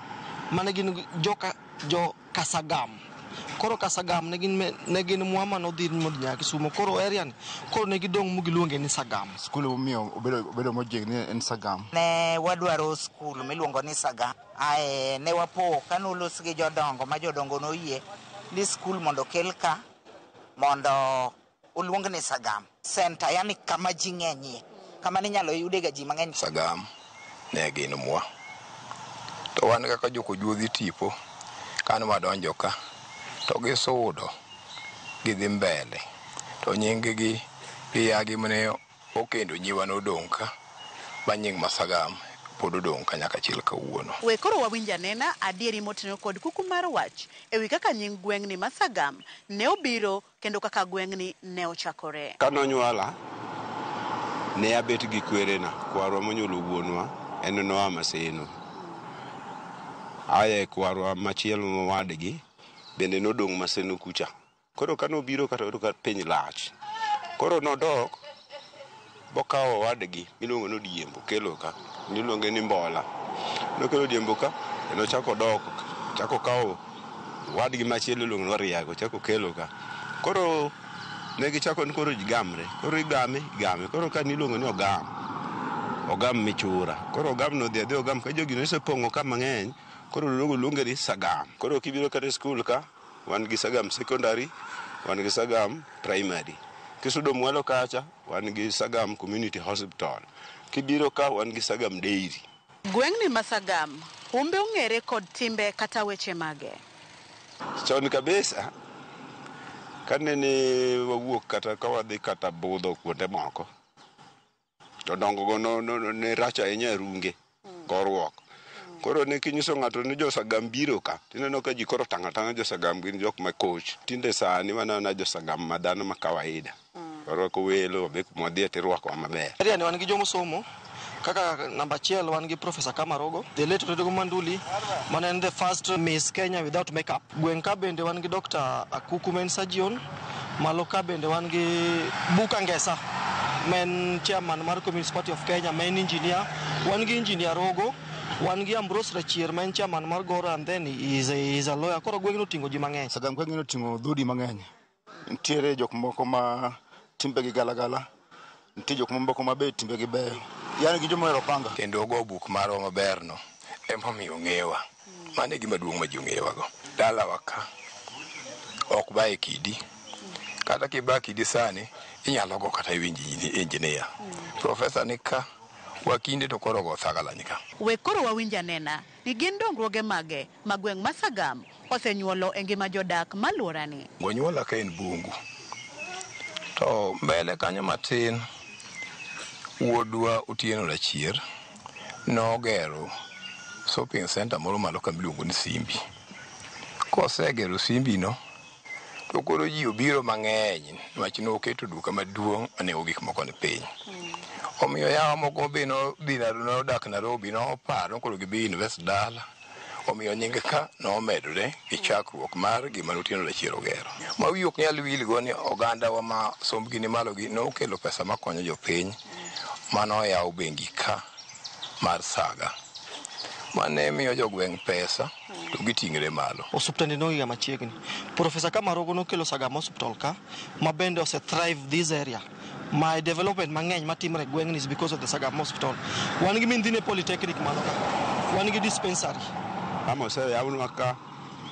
mane gin jo Kasagam. Koro Kasagam ne gin mwa manodhir modhi nyaka Kisumu. Koro area ni, koro ne gidong' mugiluonge ni Sagam. Skul momiyo obedo mojiegni en Sagam. Ne wadwaro skul miluongo ni Sagam. Ae ne wapo kanolos gi jodongo ma jodongo noyie ni skul mondo okel ka mondo oluong ni Sagam. Center, yani kama ji ng'enyie, kama ninyalo yude ga ji mang'eny. Sagam ne gin mwa. To wan kaka jokojuodhi tipo, kane wadonjo ka, to gisudo gidhi mbele. To nying-gi gi mane okendo nyiwa nodong' ka, ma nying ma Sagam pod odong' ka nyaka chil kawuono. We koro wawinj anena adieri motenore kod kuku mar wach e wi kaka nying gweng'ni ma Sagam ne obiro kendo kaka gweng'ni ne ochakore. Kanonyuola, ne abet gi kwerena, kwarwa monyuolo wuonwa en noa Maseno. Aye kwarwa machielo mowadgi bende nodong' Maseno kucha. Koro kanobiro kata oyudo ka piny lach. Koro nodok bokawo owadgi miluongo ni Odiembo kelo ka, niluonge ni Mbola. Nokelo Odiembo ka, nochako dok, chako kawo wadgi machielo iluongo ni Oriago, chako kelo ka. Koro ne gichako ni koro ji gamre, koro igame, igame. Koro ka niluongo ni Ogam, Ogam Michura. Koro Ogam nodhi adhi Ogam, ka jogi nosepong'o ka mang'eny, koro luonge ni Sagam. Koro kibiro kata e skul ka, wan gi Sagam Secondary, wan gi Sagam Primary. Kisudo mwalo kacha, wan gi Sagam Community Hospital. Kibiro ka, wan gi Sagam Dairy. Gweng'ni ma Sagam, humbe ong'ere kod timbe kata weche mage. Chon kabisa, kanene wawuok kata ka wadhi kata budho kuonde moko, jodongo go ne rach ahinya e runge, goruok. Koro ne kinyiso ng'ato ni jo Sagam biro ka, tineno ka ji koro tang' atang'a jo Sagam gin jok ma koch. Tinde sani waneno jo Sagam ma dhano ma kawaida. Warwako welo, wabe kuma wadhiye tirwakowa maber. Area ni wan gi jomosomo kaka namba achiel wan gi Professor Kamarogo, the late Otedogo Manduli, mane en the first Miss Kenya without makeup. Gweng' ka bende wan gi Dr. Akuku men surgeon, malo ka bende wan gi Buka Ngesa, men chairman mar Communist Party of Kenya, men engineer, wan gi engineer Rogo, wan gi Ambrose Rachier ma en chairman mar Goro, and then he is a lawyer. Koro gweng'no oting'o ji mang'eny. Sagam gweng'no oting'o dhoudi mang'eny. Nitiere jok moko ma timbegi galagala, nitie jok moko ma be timbegi beyo. Yani gin joma ohero panga. Kendo go buk marwa maberno emomiyo ong'ewa. Mano e gima duong' ma ji ong'ewago. Dalawa ka ok baye kidi. Kata kiba kidi sani, inyalo go kata iwinj engineer. Professor ni ka, wakinde to koro go thagalany ka. We koro wawinj anena ni gin dongruoge mage ma gweng' ma Sagam osenyuolo e ngima jodak maluorani. Onyuola ka en bungu. To mbele kanyo matin, wuodwa Otieno Rachier nogero shopping center moro malo kama iluongo ni Simbi. Kosegero Simbi no, to koro ji obiro mang'eny niwach noketo duka maduong' manego gik moko ni piny. Omiyo yawa moko be nodhi nodak Nairobi noparo koro gibi invest dala. Omiyo nying ka nomedore gi chakruok mar gima Otieno Rachier ogero. Ma wiyi ok nyal wilgo ni oganda wa ma sombgi ni malo gi nokelo pesa makonyo jopiny manoyawo bengi ka mar Saga. Mane miyo jogweng' pesa to giting're malo. Osiptende nohiga machiegni. Professor Kamarogo nokelo Sagam Hospital ka, ma bende ose thrive this area. My development mang'eny matimore e gweng'ni is because of the Sagam Hospital. Wan gi Mindhine Polytechnic malo ka. Wan gi dispensary. Kama oseyawnwa ka,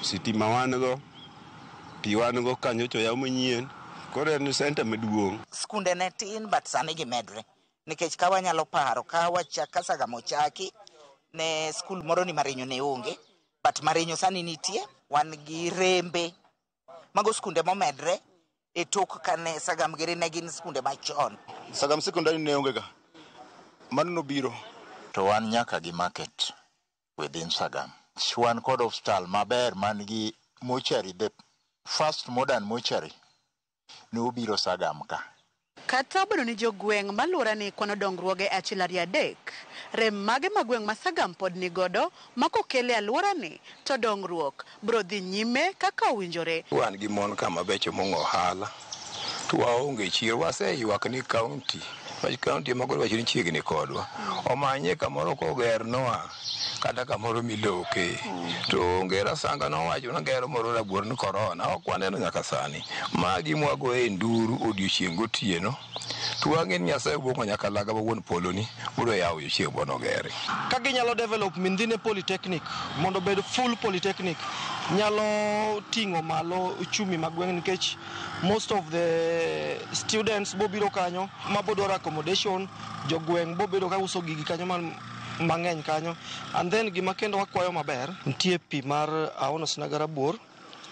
sitima wan go, pi wan go ka nyocha oyaw manyien. Koro en center maduong'. Skunde ne tin but sani gimedre. Nikech ka wanyalo paro, ka Sagam ochaki, ne skul moro ni Marinyo ne onge, but Marinyo sani nitie, wan gi Rembe, Mago skunde momedre e tok kane Sagam giri ne gin skunde machon. Sagam Secondary ne onge ga. Mano nobiro. To wan nyaka gi market within Sagam. Wan kod hospital maber man gi mortuary, the first modern mortuary ne obiro Sagam ka. Kata obedo ni jogweng' maluora ni kwano dongruoge achiel ariyo adek, rem mage ma gweng' ma Sagam pod nigodo ma kokele alworani to dongruok biro dhi nyime kaka owinjore. Wan gi mon kama becho mong'o ohala to waonge chiro. Waseywak ni kaunti, wach kaunti ema koro wacho ni chiegni kodwa, omanye kamoro kogernwa kata kamoro miloke. To onge Rasanga nowacho ni gero moro rabuor ni korona ok waneno nyaka sani. Ma gima wagoye nduru odiochieng' gotieno to wang'e ni Nyasaye wuok nyaka laga ma wuon poloni biro yawo yo chieng' monogere. Ka ginyalo develop Mindhine Polytechnic mondo obed full polytechnic, nyalo ting'o malo uchumi mag gweng' nikech most of the students bobiro kanyo ma bodwaro accommodation, jogweng' bobedo ka uso gigi kanyo mang'eny kanyo. And then gima kendo wakwayo maber, nitie pi mar Aono Sinaga Rabuor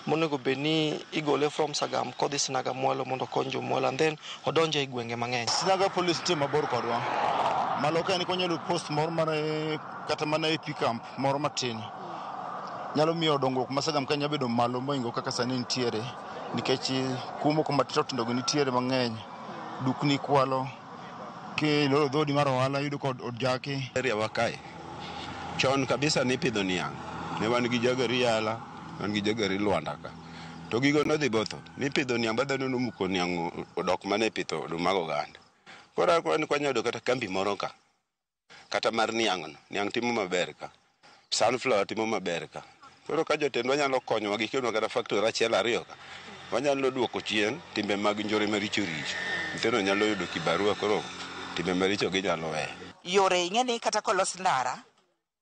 monego bed ni igole from Sagam kodhi Sinaga Mwalo mondo okony jomwalo and then odonjo e gwenge mang'eny. Sinaga Police nitie mabor kodwa. Malo ka en konyalo post moro mar kata mana AP camp moro matin. Nyalo miyo dongruok ma Sagam ka nyalo bedo malo mohingo kaka sani nitiere nikech kuo moko matindo tindo gi nitiere mang'eny. Dukni kwalo, kiloro dhodi mar ohala yudo ka ojaki. Area wa kae chon kabisa nipidho niang', ne wan gi jagari yala, wan gi jagari Lwanda ka. To gigo nodhi botho, nipidho niang' ba dhano nomuko niang' odok mana e pitho oduma goganda. Koro akwayo ni kwanyalo yudo kata kambi moro ka, kata mar niang' no, niang' timo maber ka, sunflower timo maber ka. Koro ka jotendwa nyalo konyowa gikelonwa kata factory achiel ariyo ka, wanyalo duoko chien timbe mag njore maricho richo. Nyithindo nyalo yudo kibarua koro timbe maricho ginyalo weyo. Yore ing'e ni kata kolos ndara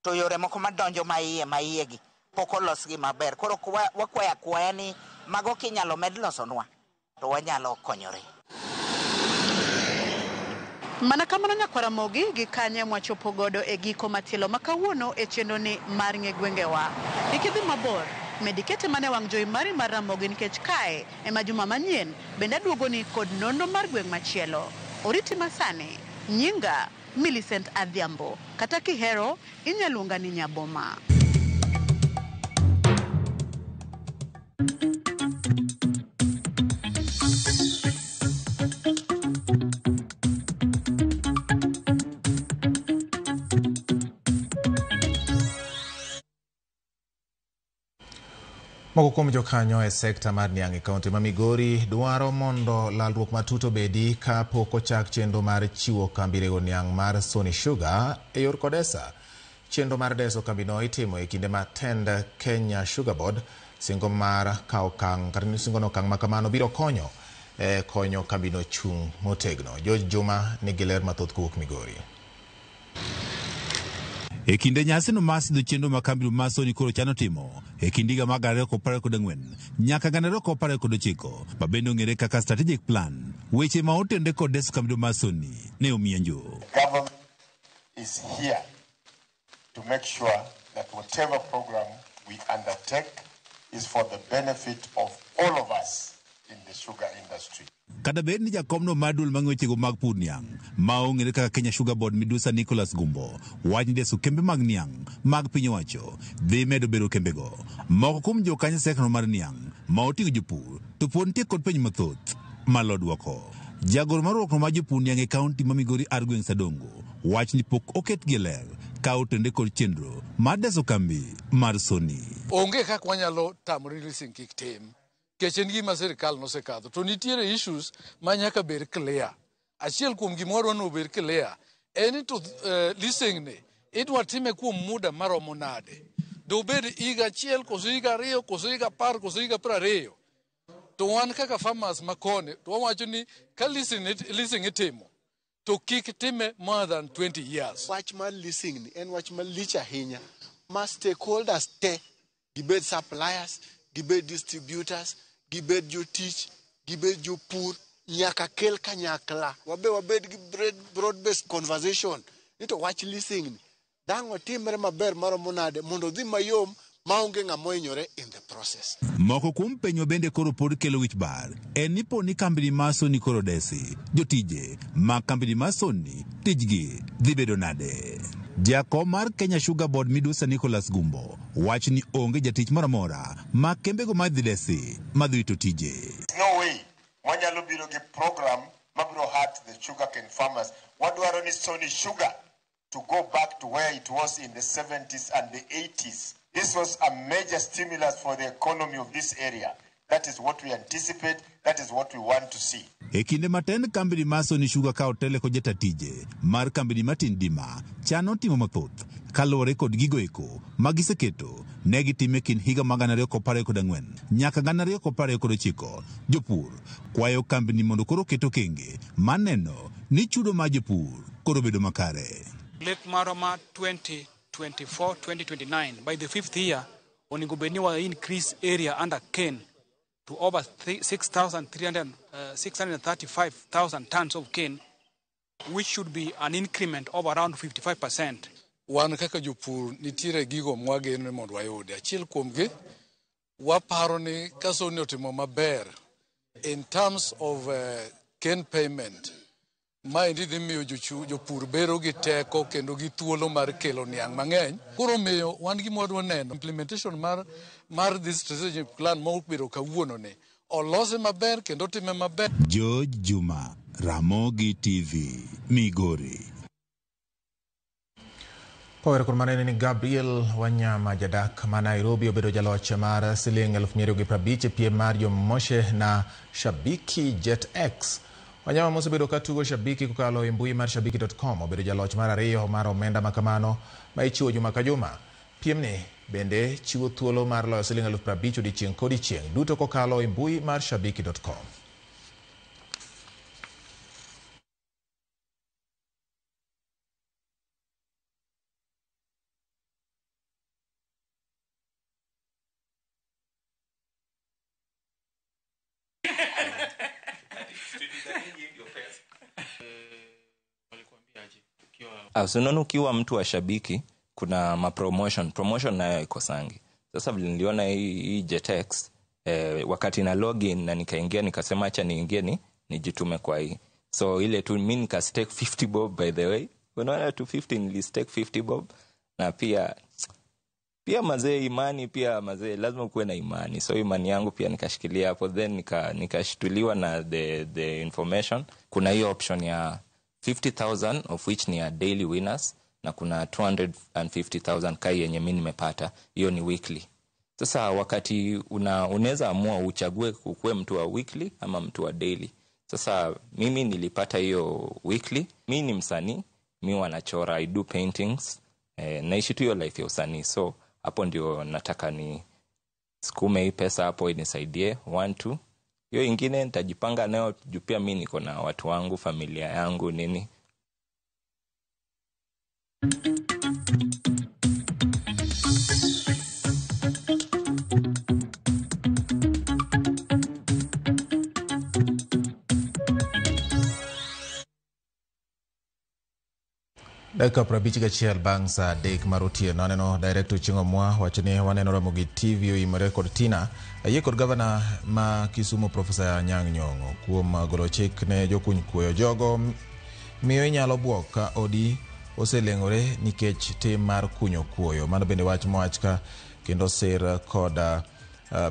to yore moko madonjo maiye maiye gi pok olosgi maber. Koro wakwayo akwaya ni mago kinyalo med losonwa to wanyalo konyore. Mana kamano nyakwar Ramogi gi kanye mwachopo godo e giko matielo ma kawuono e chenro ni mar ng'e gwengewa. Kik idhi mabor, med ikete mana e wang' jowi mari mar Ramogi nikech kae ema juma manyien bende aduogoni kod nonro mar gweng' machielo. Oriti masani, nyinga Millicent Adhiambo, kata kihero inyalo luonga ni Nyaboma. Moko kuom jokanyo e sekta mar niang' e kaunti ma Migori dwaro mondo lalruok matut obedi ka pok ochak chenro mar chiwo kambi rego niang' mar Sony Sugar e yor Kodesa. Chenro mar deso kambino itimo e kinde ma tend Kenya Sugar Board singo mar kawo okang' kata singo okang' ma kamano biro konyo e konyo kambino chung' motegno. George Juma nigi ler mathoth kowuok Migori. E kinde nyasino mar sidho chenro ma kambino mar Sony koro chano timo e kind higa mar 2024 nyaka 2029 ma bende ong'ere kaka strategic plan, weche ma otenore kod deso kambino mar Sony ne omienjo. Government is here to make sure that whatever program we undertake is for the benefit of all of us in the sugar industry. Kata bed ni jakomno mar duol mang'e wechego mag pur niang' ma ong'ere kaka Kenya Sugar Board Midusa Nicholas Gumbo wach ni deso kembe mag niang' mag piny owacho dhi medo bedo kembego. Moko kuom jokanyo sekno mar niang' ma oting'o jopur to pod nitie kod penjo mathoth malo duoko. Jagoro mar riwruok mar jopur niang' e kaunti ma Migori ar gweng' Sadongo wach ni pok oketgi e ler ka otenore kod chenro mar deso kambi mar Sony. Onge kaka wanyalo tamore leasing kik tim nikech en gima sirikal nosekadho to nitiere issues ma nyaka bed clear. Achiel kuom gima wadwa ni obed clear en ni to leasing ni idwa time kuom muda maromo nade. Dobed higa achiel koso higa 2 koso higa 10 koso higa 20. To wan kaka farmers makoni to wawacho ni ka leasing itimo to kik time more than 20 years. Wach mar leasing ni en wach malich ahinya ma stakeholders te, gibed suppliers, gibed distributors, gibed jotich, gibed jopur, nyaka kel kanyakla. Wabe wabed gi broad based conversation ni to wach leasing ni dang' otimre maber maromo nade mondo odhi mayom. Maonge ng'ama ohinyore in the process. Moko kuom penjo bende koro pod kelo wich bar en ni po ni kambini mar Sony koro desi, jotije mag kambini mar Sony tijgi dhi bedo nade? Jakom mar Kenya Sugar Board Midusa Nicholas Gumbo wacho ni onge jatich moro amora ma kembego ma dhi desi madhi wito tije. No way wanyalo biro gi program mabiro hurt the sugarcane farmers. Wadwaro ni Sony Sugar to go back to where it was in the 70s and the 80s. This was a major stimulus for the economy of this area. That is what we anticipate. That is what we want to see. E kinde matin kambini mar Sony Sugar ka otele kod jata tije mar kambini Martin Dima chano timo mathoth kaluwore kod gigo eko ma giseketo ne gitime e kind higa mag 2024 nyaka 2029. Jopur kwayo kambini mondo koro oket okenge mar neno ni chudo mar jopur koro bedo makare. Lek marwa ma 2024-2029 by the fifth year onego bed ni wa increase area under cane to over 6,300, 635,000 tons of cane, which should be an increment of around 55%. Wan kaka jopur nitiere gigo mwageno ni mondo wayudi. Achiel kuomgi waparo ni ka Sony otimo maber in terms of cane payment, maendi dhi miyo jopur bedo gi teko kendo gi thuolo mar kelo niang' mang'eny. Koro omiyo wan gima wadwa neno implementation mar this strategic plan ma obedo kawuono ni olose maber kendo otime maber. George Juma, Ramogi TV, Migori. Kowere kod mano ni Gabriel Wanyama jadak ma Nairobi obedo jaloch mar siling 250 e piem mar Jomoshe na Shabiki Jet X. Wanyama mosebedo ka tugo Shabiki kokalo e mbui mar shabiki.com obedo jaloch mar ariyo mar omenda makamano ma ichiwo juma ka juma. Piemni bende chiwo thuolo mar loyo siling 50,000 odiechieng' kodiechieng' duto kokalo e mbui mar shabiki.com. So unaona ukiwa mtu wa Shabiki kuna mapromotion, promotion nayo haikosangi. Sasa vile niliona hii JetX wakati na login na nikaingia nikasema acha niingie nijitume kwa hii. So ile tu mimi nika stake 50 bob, by the way. Unaona 250 nili stake 50 bob na pia mazee imani, pia mazee lazima kuwe na imani. So imani yangu pia nikashikilia hapo, then nikashtuliwa na the information. Kuna hiyo option ya 50,000 of which ni ya daily winners na kuna 250,000 kai yenye mimi nimepata, hiyo ni weekly. Sasa wakati unaweza amua uchague ukuwe mtu wa weekly ama mtu wa daily. Sasa mimi nilipata hiyo weekly. Mimi ni msanii, mimi wanachora, I do paintings, naishi tu hiyo life ya usanii. So hapo ndio nataka ni sukume hii pesa hapo inisaidie 1 2. Hiyo ingine nitajipanga nayo juu pia mimi niko na watu wangu, familia yangu nini. Dakika 51 bang' saa 3 mar otieno. Aneno Director Ochieng' Omwa wacho ni waneno Ramogi TV oimore kod Tina. Ayie kod gavana ma Kisumu Profesa Anyang' Nyong'o kuom golo chik ne jokuny kuoyo. Jogo miyo inyalo buok ka odi oseleng'ore nikech tim mar kunyo kuoyo. Mano bende wach mowach ka kendo sir kod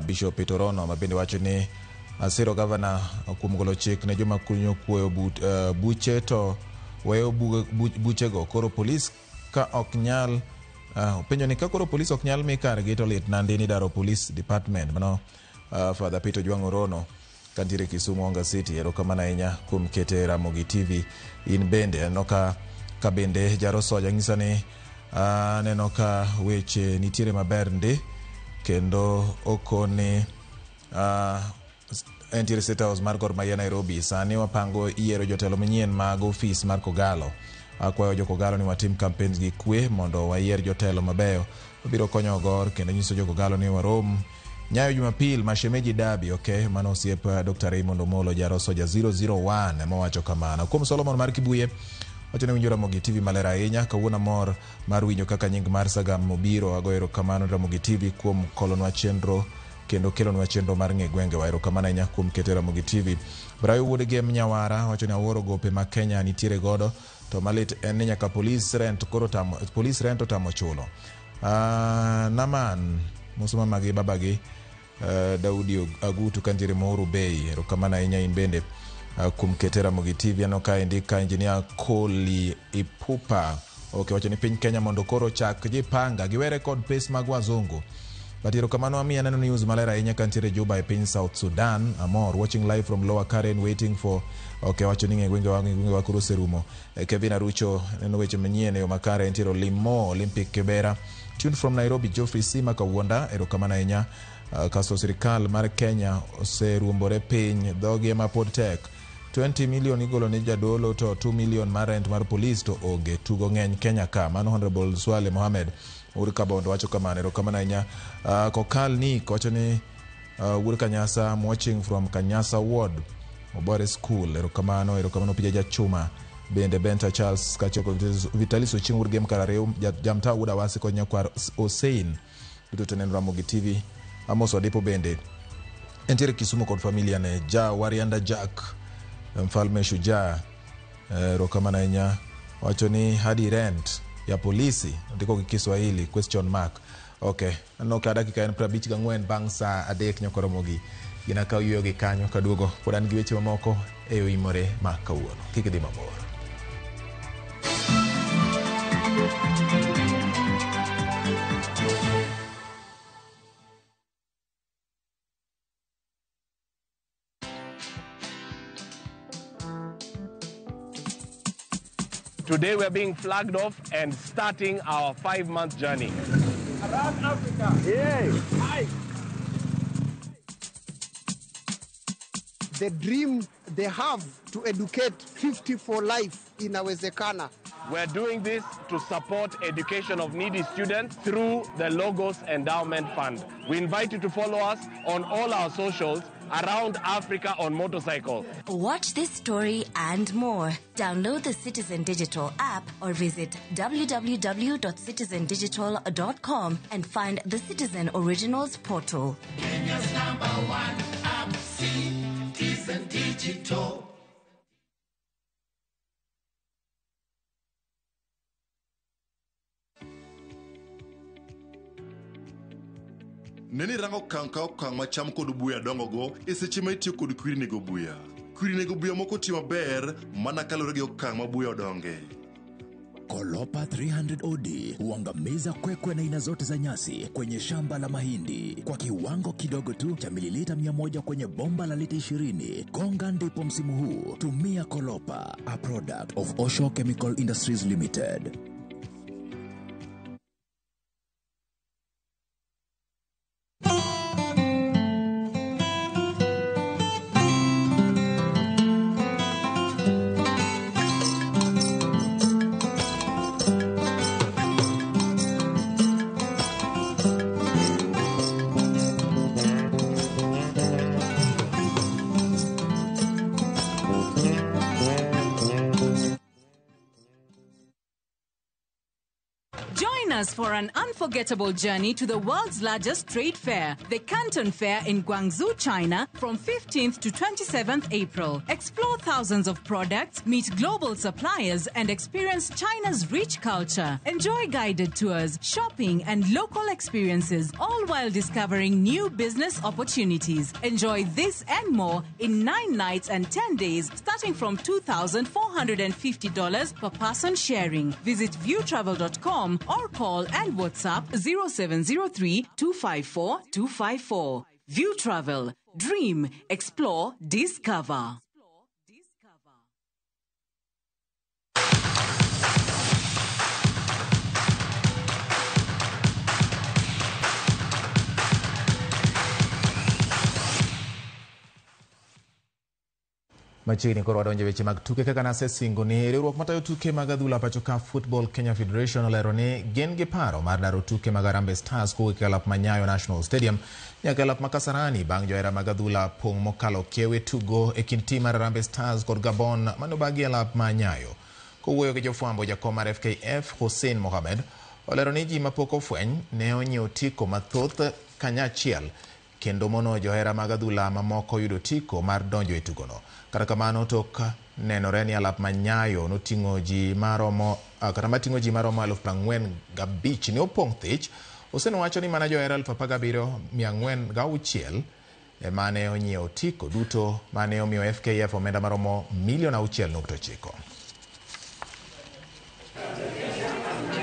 Bishop Peter Rono ma bende wacho ni asiro gavana kuom golo chik ne joma kunyo kuoyo buche to weyo buchego. Koro polis ka ok nyal penjo ni ka koro polis ok nyal mi kargi to lit nandi ni daro police department. Mano Father Peter Jwang' Orono kantiere Kisumu Onga City. Erokamano ahinya kuom kete Ramogi TV. In bende aneno ka bende Jaro Soja ng'isa ni aneno ka weche nitiere maber ndi kendo okoni entiere State House mar Gor Mahia Nairobi. Sani wapango yiero jotelo manyien mag ofis mar Kogalo. Akwayo jo Kogalo ni watim campaigns gi kwe mondo wayier jotelo mabeyo mabiro konyo Gor kendo nyiso jo Kogalo ni warom Nyayo Jumapil mashemeji dabi. Okay, mano osiep Dr. Raymond Omolo Jaro Soja 001 ema wacho kamano. Kuom Solomon mar Kibuye Wacho ni winjo Ramogi TV maler ahinya. Kawuono amor mar winjo kaka nying mar Sagam obiro. Agoyo erokamano Ramogi TV kuom kolonwa chenro kendo kelonwa chenro mar ng'e gwengewa. Erokamano ahinya kuom kete Ramogi TV. Brayo wuod Gem Nyawara wacho ni awuoro gope ma Kenya nitiere godo to malit en ni nyaka police rent koro tamo, police rent otamo chulo. Naman moso mamagi babagi Daudi Agutu kantiere Moru Bay. Erokamano ahinya in bende kuom kete Ramogi TV. Aneno kaendi ka engineer Koli Ipupa ok wacho ni piny Kenya mondo koro chak jipanga giwere kod pes mag wazungu. But erokamano amiya neno news maler ahinya kantiere Juba e piny South Sudan. Amor watching live from Lower Karen waiting for ok wacho ni ng'e gwengewa koro oserumo. Kevin Arucho neno weche manyien e yo makare entiere Olimo Olympic Kibera. Tuned from Nairobi Geoffrey Sima Kawuonda erokamano ahinya. Kaso sirikal mar Kenya oseruombore piny dhogi ema pod tek. 20 million igolo ne jadolo to 2 million mar rent mar police to onge. Tugo ng'eny Kenya ka. Mano Honorable Swale Mohamed Wuod Kabondo wacho kamano. Erokamano ahinya. Kokal Nick wacho ni Wuod Kanyasa, I'm watching from Kanyasa Ward Obore School. Erokamano, erokamano Pija Jachuma. Bende Benta Charles kaachiel kod Vitalis Ochieng' Wuod Gem Kararew, Jamta Wuod Awasi kod Nyakwar Osein. Duto te neno Ramogi TV. Amos Wadipo bende entiere Kisumu kod familia ne. Ja Warianda Jack Mfalme Shujaa, erokamano ahinya. Wacho ni hadi rent ya polisi ndiko gi Kiswahili question mark. Okay, aneno ka dakika en 54 bang' saa 3 nyakoromogi. Gin akaw yueyo gi kanyo kaduogo pod an gi weche mamoko e oimore ma kawuono. Kik idhi mabor. Today we're being flagged off and starting our 5-month journey. Around Africa. Yay. Hi. The dream they have to educate 50 for life inawezekana. We're doing this to support education of needy students through the Logos Endowment Fund. We invite you to follow us on all our socials around Africa on motorcycle. Watch this story and more. Download the Citizen Digital app or visit www.citizendigital.com and find the Citizen Originals portal. Kenya's #1 app, Citizen Digital. Neni rango okang' ka okang' ma cham kod buya dongogo e seche ma itiyo kod kwiri nego buya. Kwiri nego buya moko tiyo maber mana kaluwore gi okang' ma buya odonge. Kolopa 300 OD huangamiza kwekwe na aina zote za nyasi kwenye shamba la mahindi kwa kiwango kidogo tu cha mililita 100 kwenye bomba la lita 20. Gonga ndipo msimu huu. Tumia Kolopa, a product of Osho Chemical Industries Limited. Us for an unforgettable journey to the world's largest trade fair, the Canton Fair in Guangzhou, China, from 15th to 27th April. Explore thousands of products, meet global suppliers, and experience China's rich culture. Enjoy guided tours, shopping, and local experiences, all while discovering new business opportunities. Enjoy this and more in 9 nights and 10 days, starting from $2,450 per person sharing. Visit viewtravel.com or call and WhatsApp 0703 254 254. View Travel. Dream, explore, discover. Machiegni koro wadonjo e weche mag tuke kaka nasesingo ni riwruok matayo tuke mag adhula pacho ka Football Kenya Federation olero ni gin gi paro mar daro tuke mag Harambee Stars kowuok e lap ma Nyayo National Stadium nyaka e lap ma Kasarani bang' johera mag adhula pong' mokalo kiewe tugo e kind tim mar Harambee Stars kod Gabon manobagi e lap ma Nyayo. Kowuoyo gi jofwambo, jakom mar FKF Hussein Mohamed olero ni ji mapok ofweny ne onyiewo otiko mathoth kanyachiel kendo mono johera mag adhula mamoko yudo otiko mar donjo e tugono. Kata kamano, tok nenore ni alap ma Nyayo noting'o ji maromo kata mating'o ji maromo 45,000 ne opong' thich. Hussein wacho ni mana johera 17,406 emane onyiewo otiko duto mane omiyo FKF omenda maromo milion 6.9.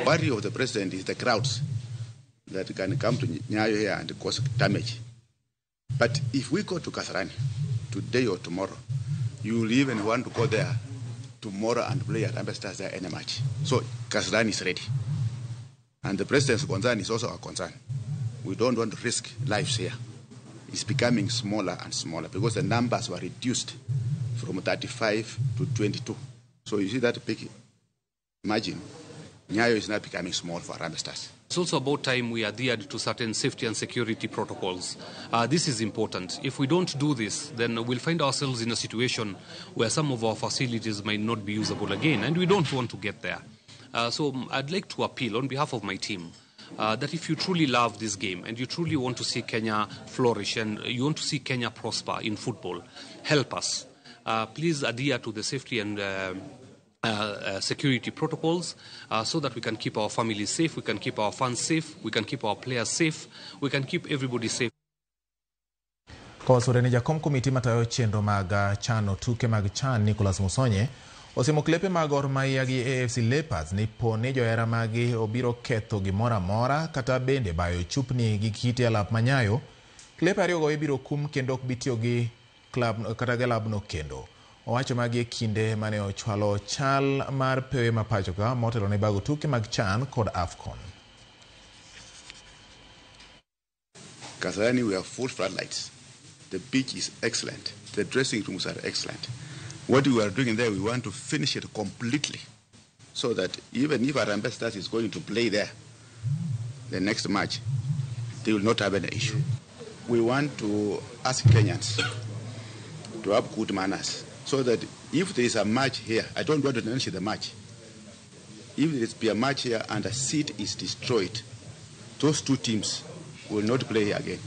Worry of the president is the crowds that can come to Nyayo here and cause damage. But if we go to Kasarani today or tomorrow, you will even want to go there tomorrow and play at Harambee Stars there any match. So Kasarani is ready. And the president's concern is also our concern. We don't want to risk lives here. It's becoming smaller and smaller because the numbers were reduced from 35 to 22. So you see that big margin. Nyayo is now becoming small for Harambee Stars. It's also about time we adhered to certain safety and security protocols. This is important. If we don't do this, then we'll find ourselves in a situation where some of our facilities might not be usable again, and we don't want to get there. So I'd like to appeal on behalf of my team that if you truly love this game and you truly want to see Kenya flourish and you want to see Kenya prosper in football, help us. Please adhere to the safety and security protocols so that we can keep our families safe, we can keep our fans safe, we can keep our players safe, we can keep everybody safe. Kowasore ni jakom komiti matayo chenro mag chano tuke mag CHAN Nicholas Musonye osimo klepe mag Gor Mahia gi AFC Leopards ni po ni johera magi obiro ketho gimoro amora kata bende bayo chupni gi kite alap manyayo. Klepe ariyogo ibiro kum kendo ok bi tiyo gi klab kata galabno kendo. Owacho magi e kinde mane ochwalo chal mar pewe ma pacho ka motelo ne bago tuke mag CHAN kod AFCON. Kasarani, we have full floodlights. The beach is excellent. The dressing rooms are excellent. What we are doing there, we want to finish it completely so that even if Harambee Stars is going to play there the next match, they will not have any issue. We want to ask Kenyans to have good manners so that if there is a match here, I don't want to mention the match. If there is be a match here and a seat is destroyed, those two teams will not play here again.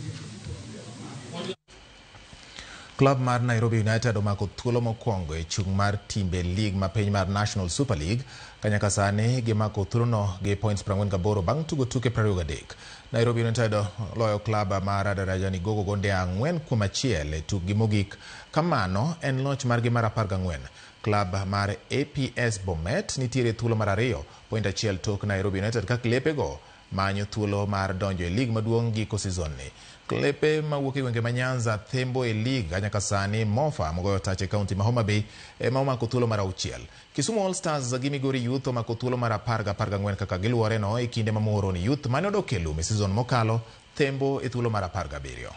Club mar Nairobi United omako thuolo mokwongo e chung' mar timbe league ma piny mar National Super League kanyaka sani gimako thuolono gi points 48 bang' tugo tuke 23. Nairobi United loyo club mar Darajani Gogo gonde 4-1 e tukgi mogik. Kamano en loch margi mar 14. Club mar APS Bomet nitiere thuolo mar 2, point 1 tok Nairobi United ka klepego manyo thuolo mar donjo e league maduong' giko season ni. Klepe mawuok e gwenge ma Nyanza thembo e league nyaka sani Mofa mogoyo tach e kaunti ma Homa Bay ema omako thuolo mar 6. Kisumu All Stars gi Migori Youth omako thuolo mar 14 kaka giluwore no e kinde ma Muhoroni Youth mane odok e lum e season mokalo thembo e thuolo mar 17.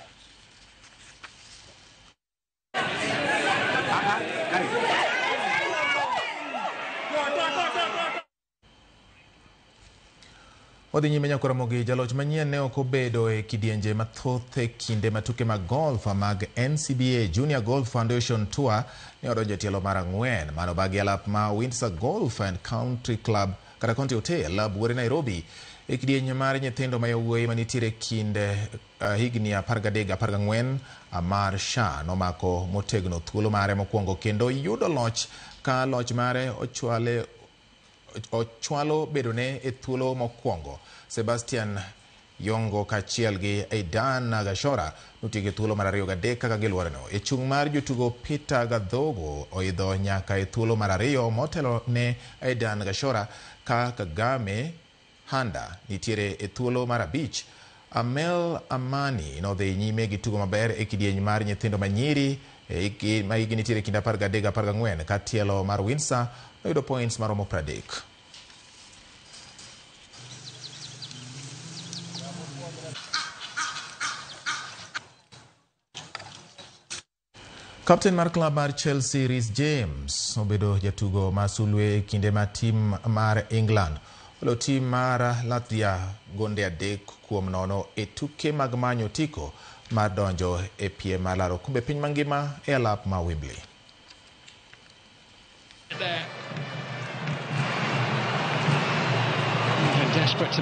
Wadhi nyime nyakora jaloch manyien ne ok obedo e kidienje mathoth e kinde ma tuke mag golf mag NCBA Junior Golf Foundation Tour ne odonjo e tielo mar 4 mano bagi alap ma Windsor Golf and Country Club kata County Hotel buore Nairobi e kidieny mar nyithindo ma yawuoyi manitiere kind higni 13-14. Amar Shah nomako motegno thuolo mare mokwongo kendo yudo loch ka loch mare ochwalo bedone e thuolo mokwongo. Sebastian Yongo kaachiel gi Aidan Gashora notieko e thuolo mar 2 gi 3 kaka giluoreno. E chung' mar jotugo Peter Gadhogo oidho nyaka e thuolo mar 2 motelo ne Aidan Gashora ka Kagame Handa nitiere e thuolo mar 5. Amel Amani nodhi nyime gi tugo maber e kidieny mar nyithindo manyiri ma higi nitiere kind 13-14 ka tielo mar Windsor noyudo points maromo 30. Captain mar club mar Chelsea Reece James obedo jatugo ma sulwe e kinde ma tim mar England olo tim mar Latvia gonde 3-0 e tuke mag manyo otiko mar donjo e piem mar laro okombe piny mangima e alap ma Wembley. There. Desperate to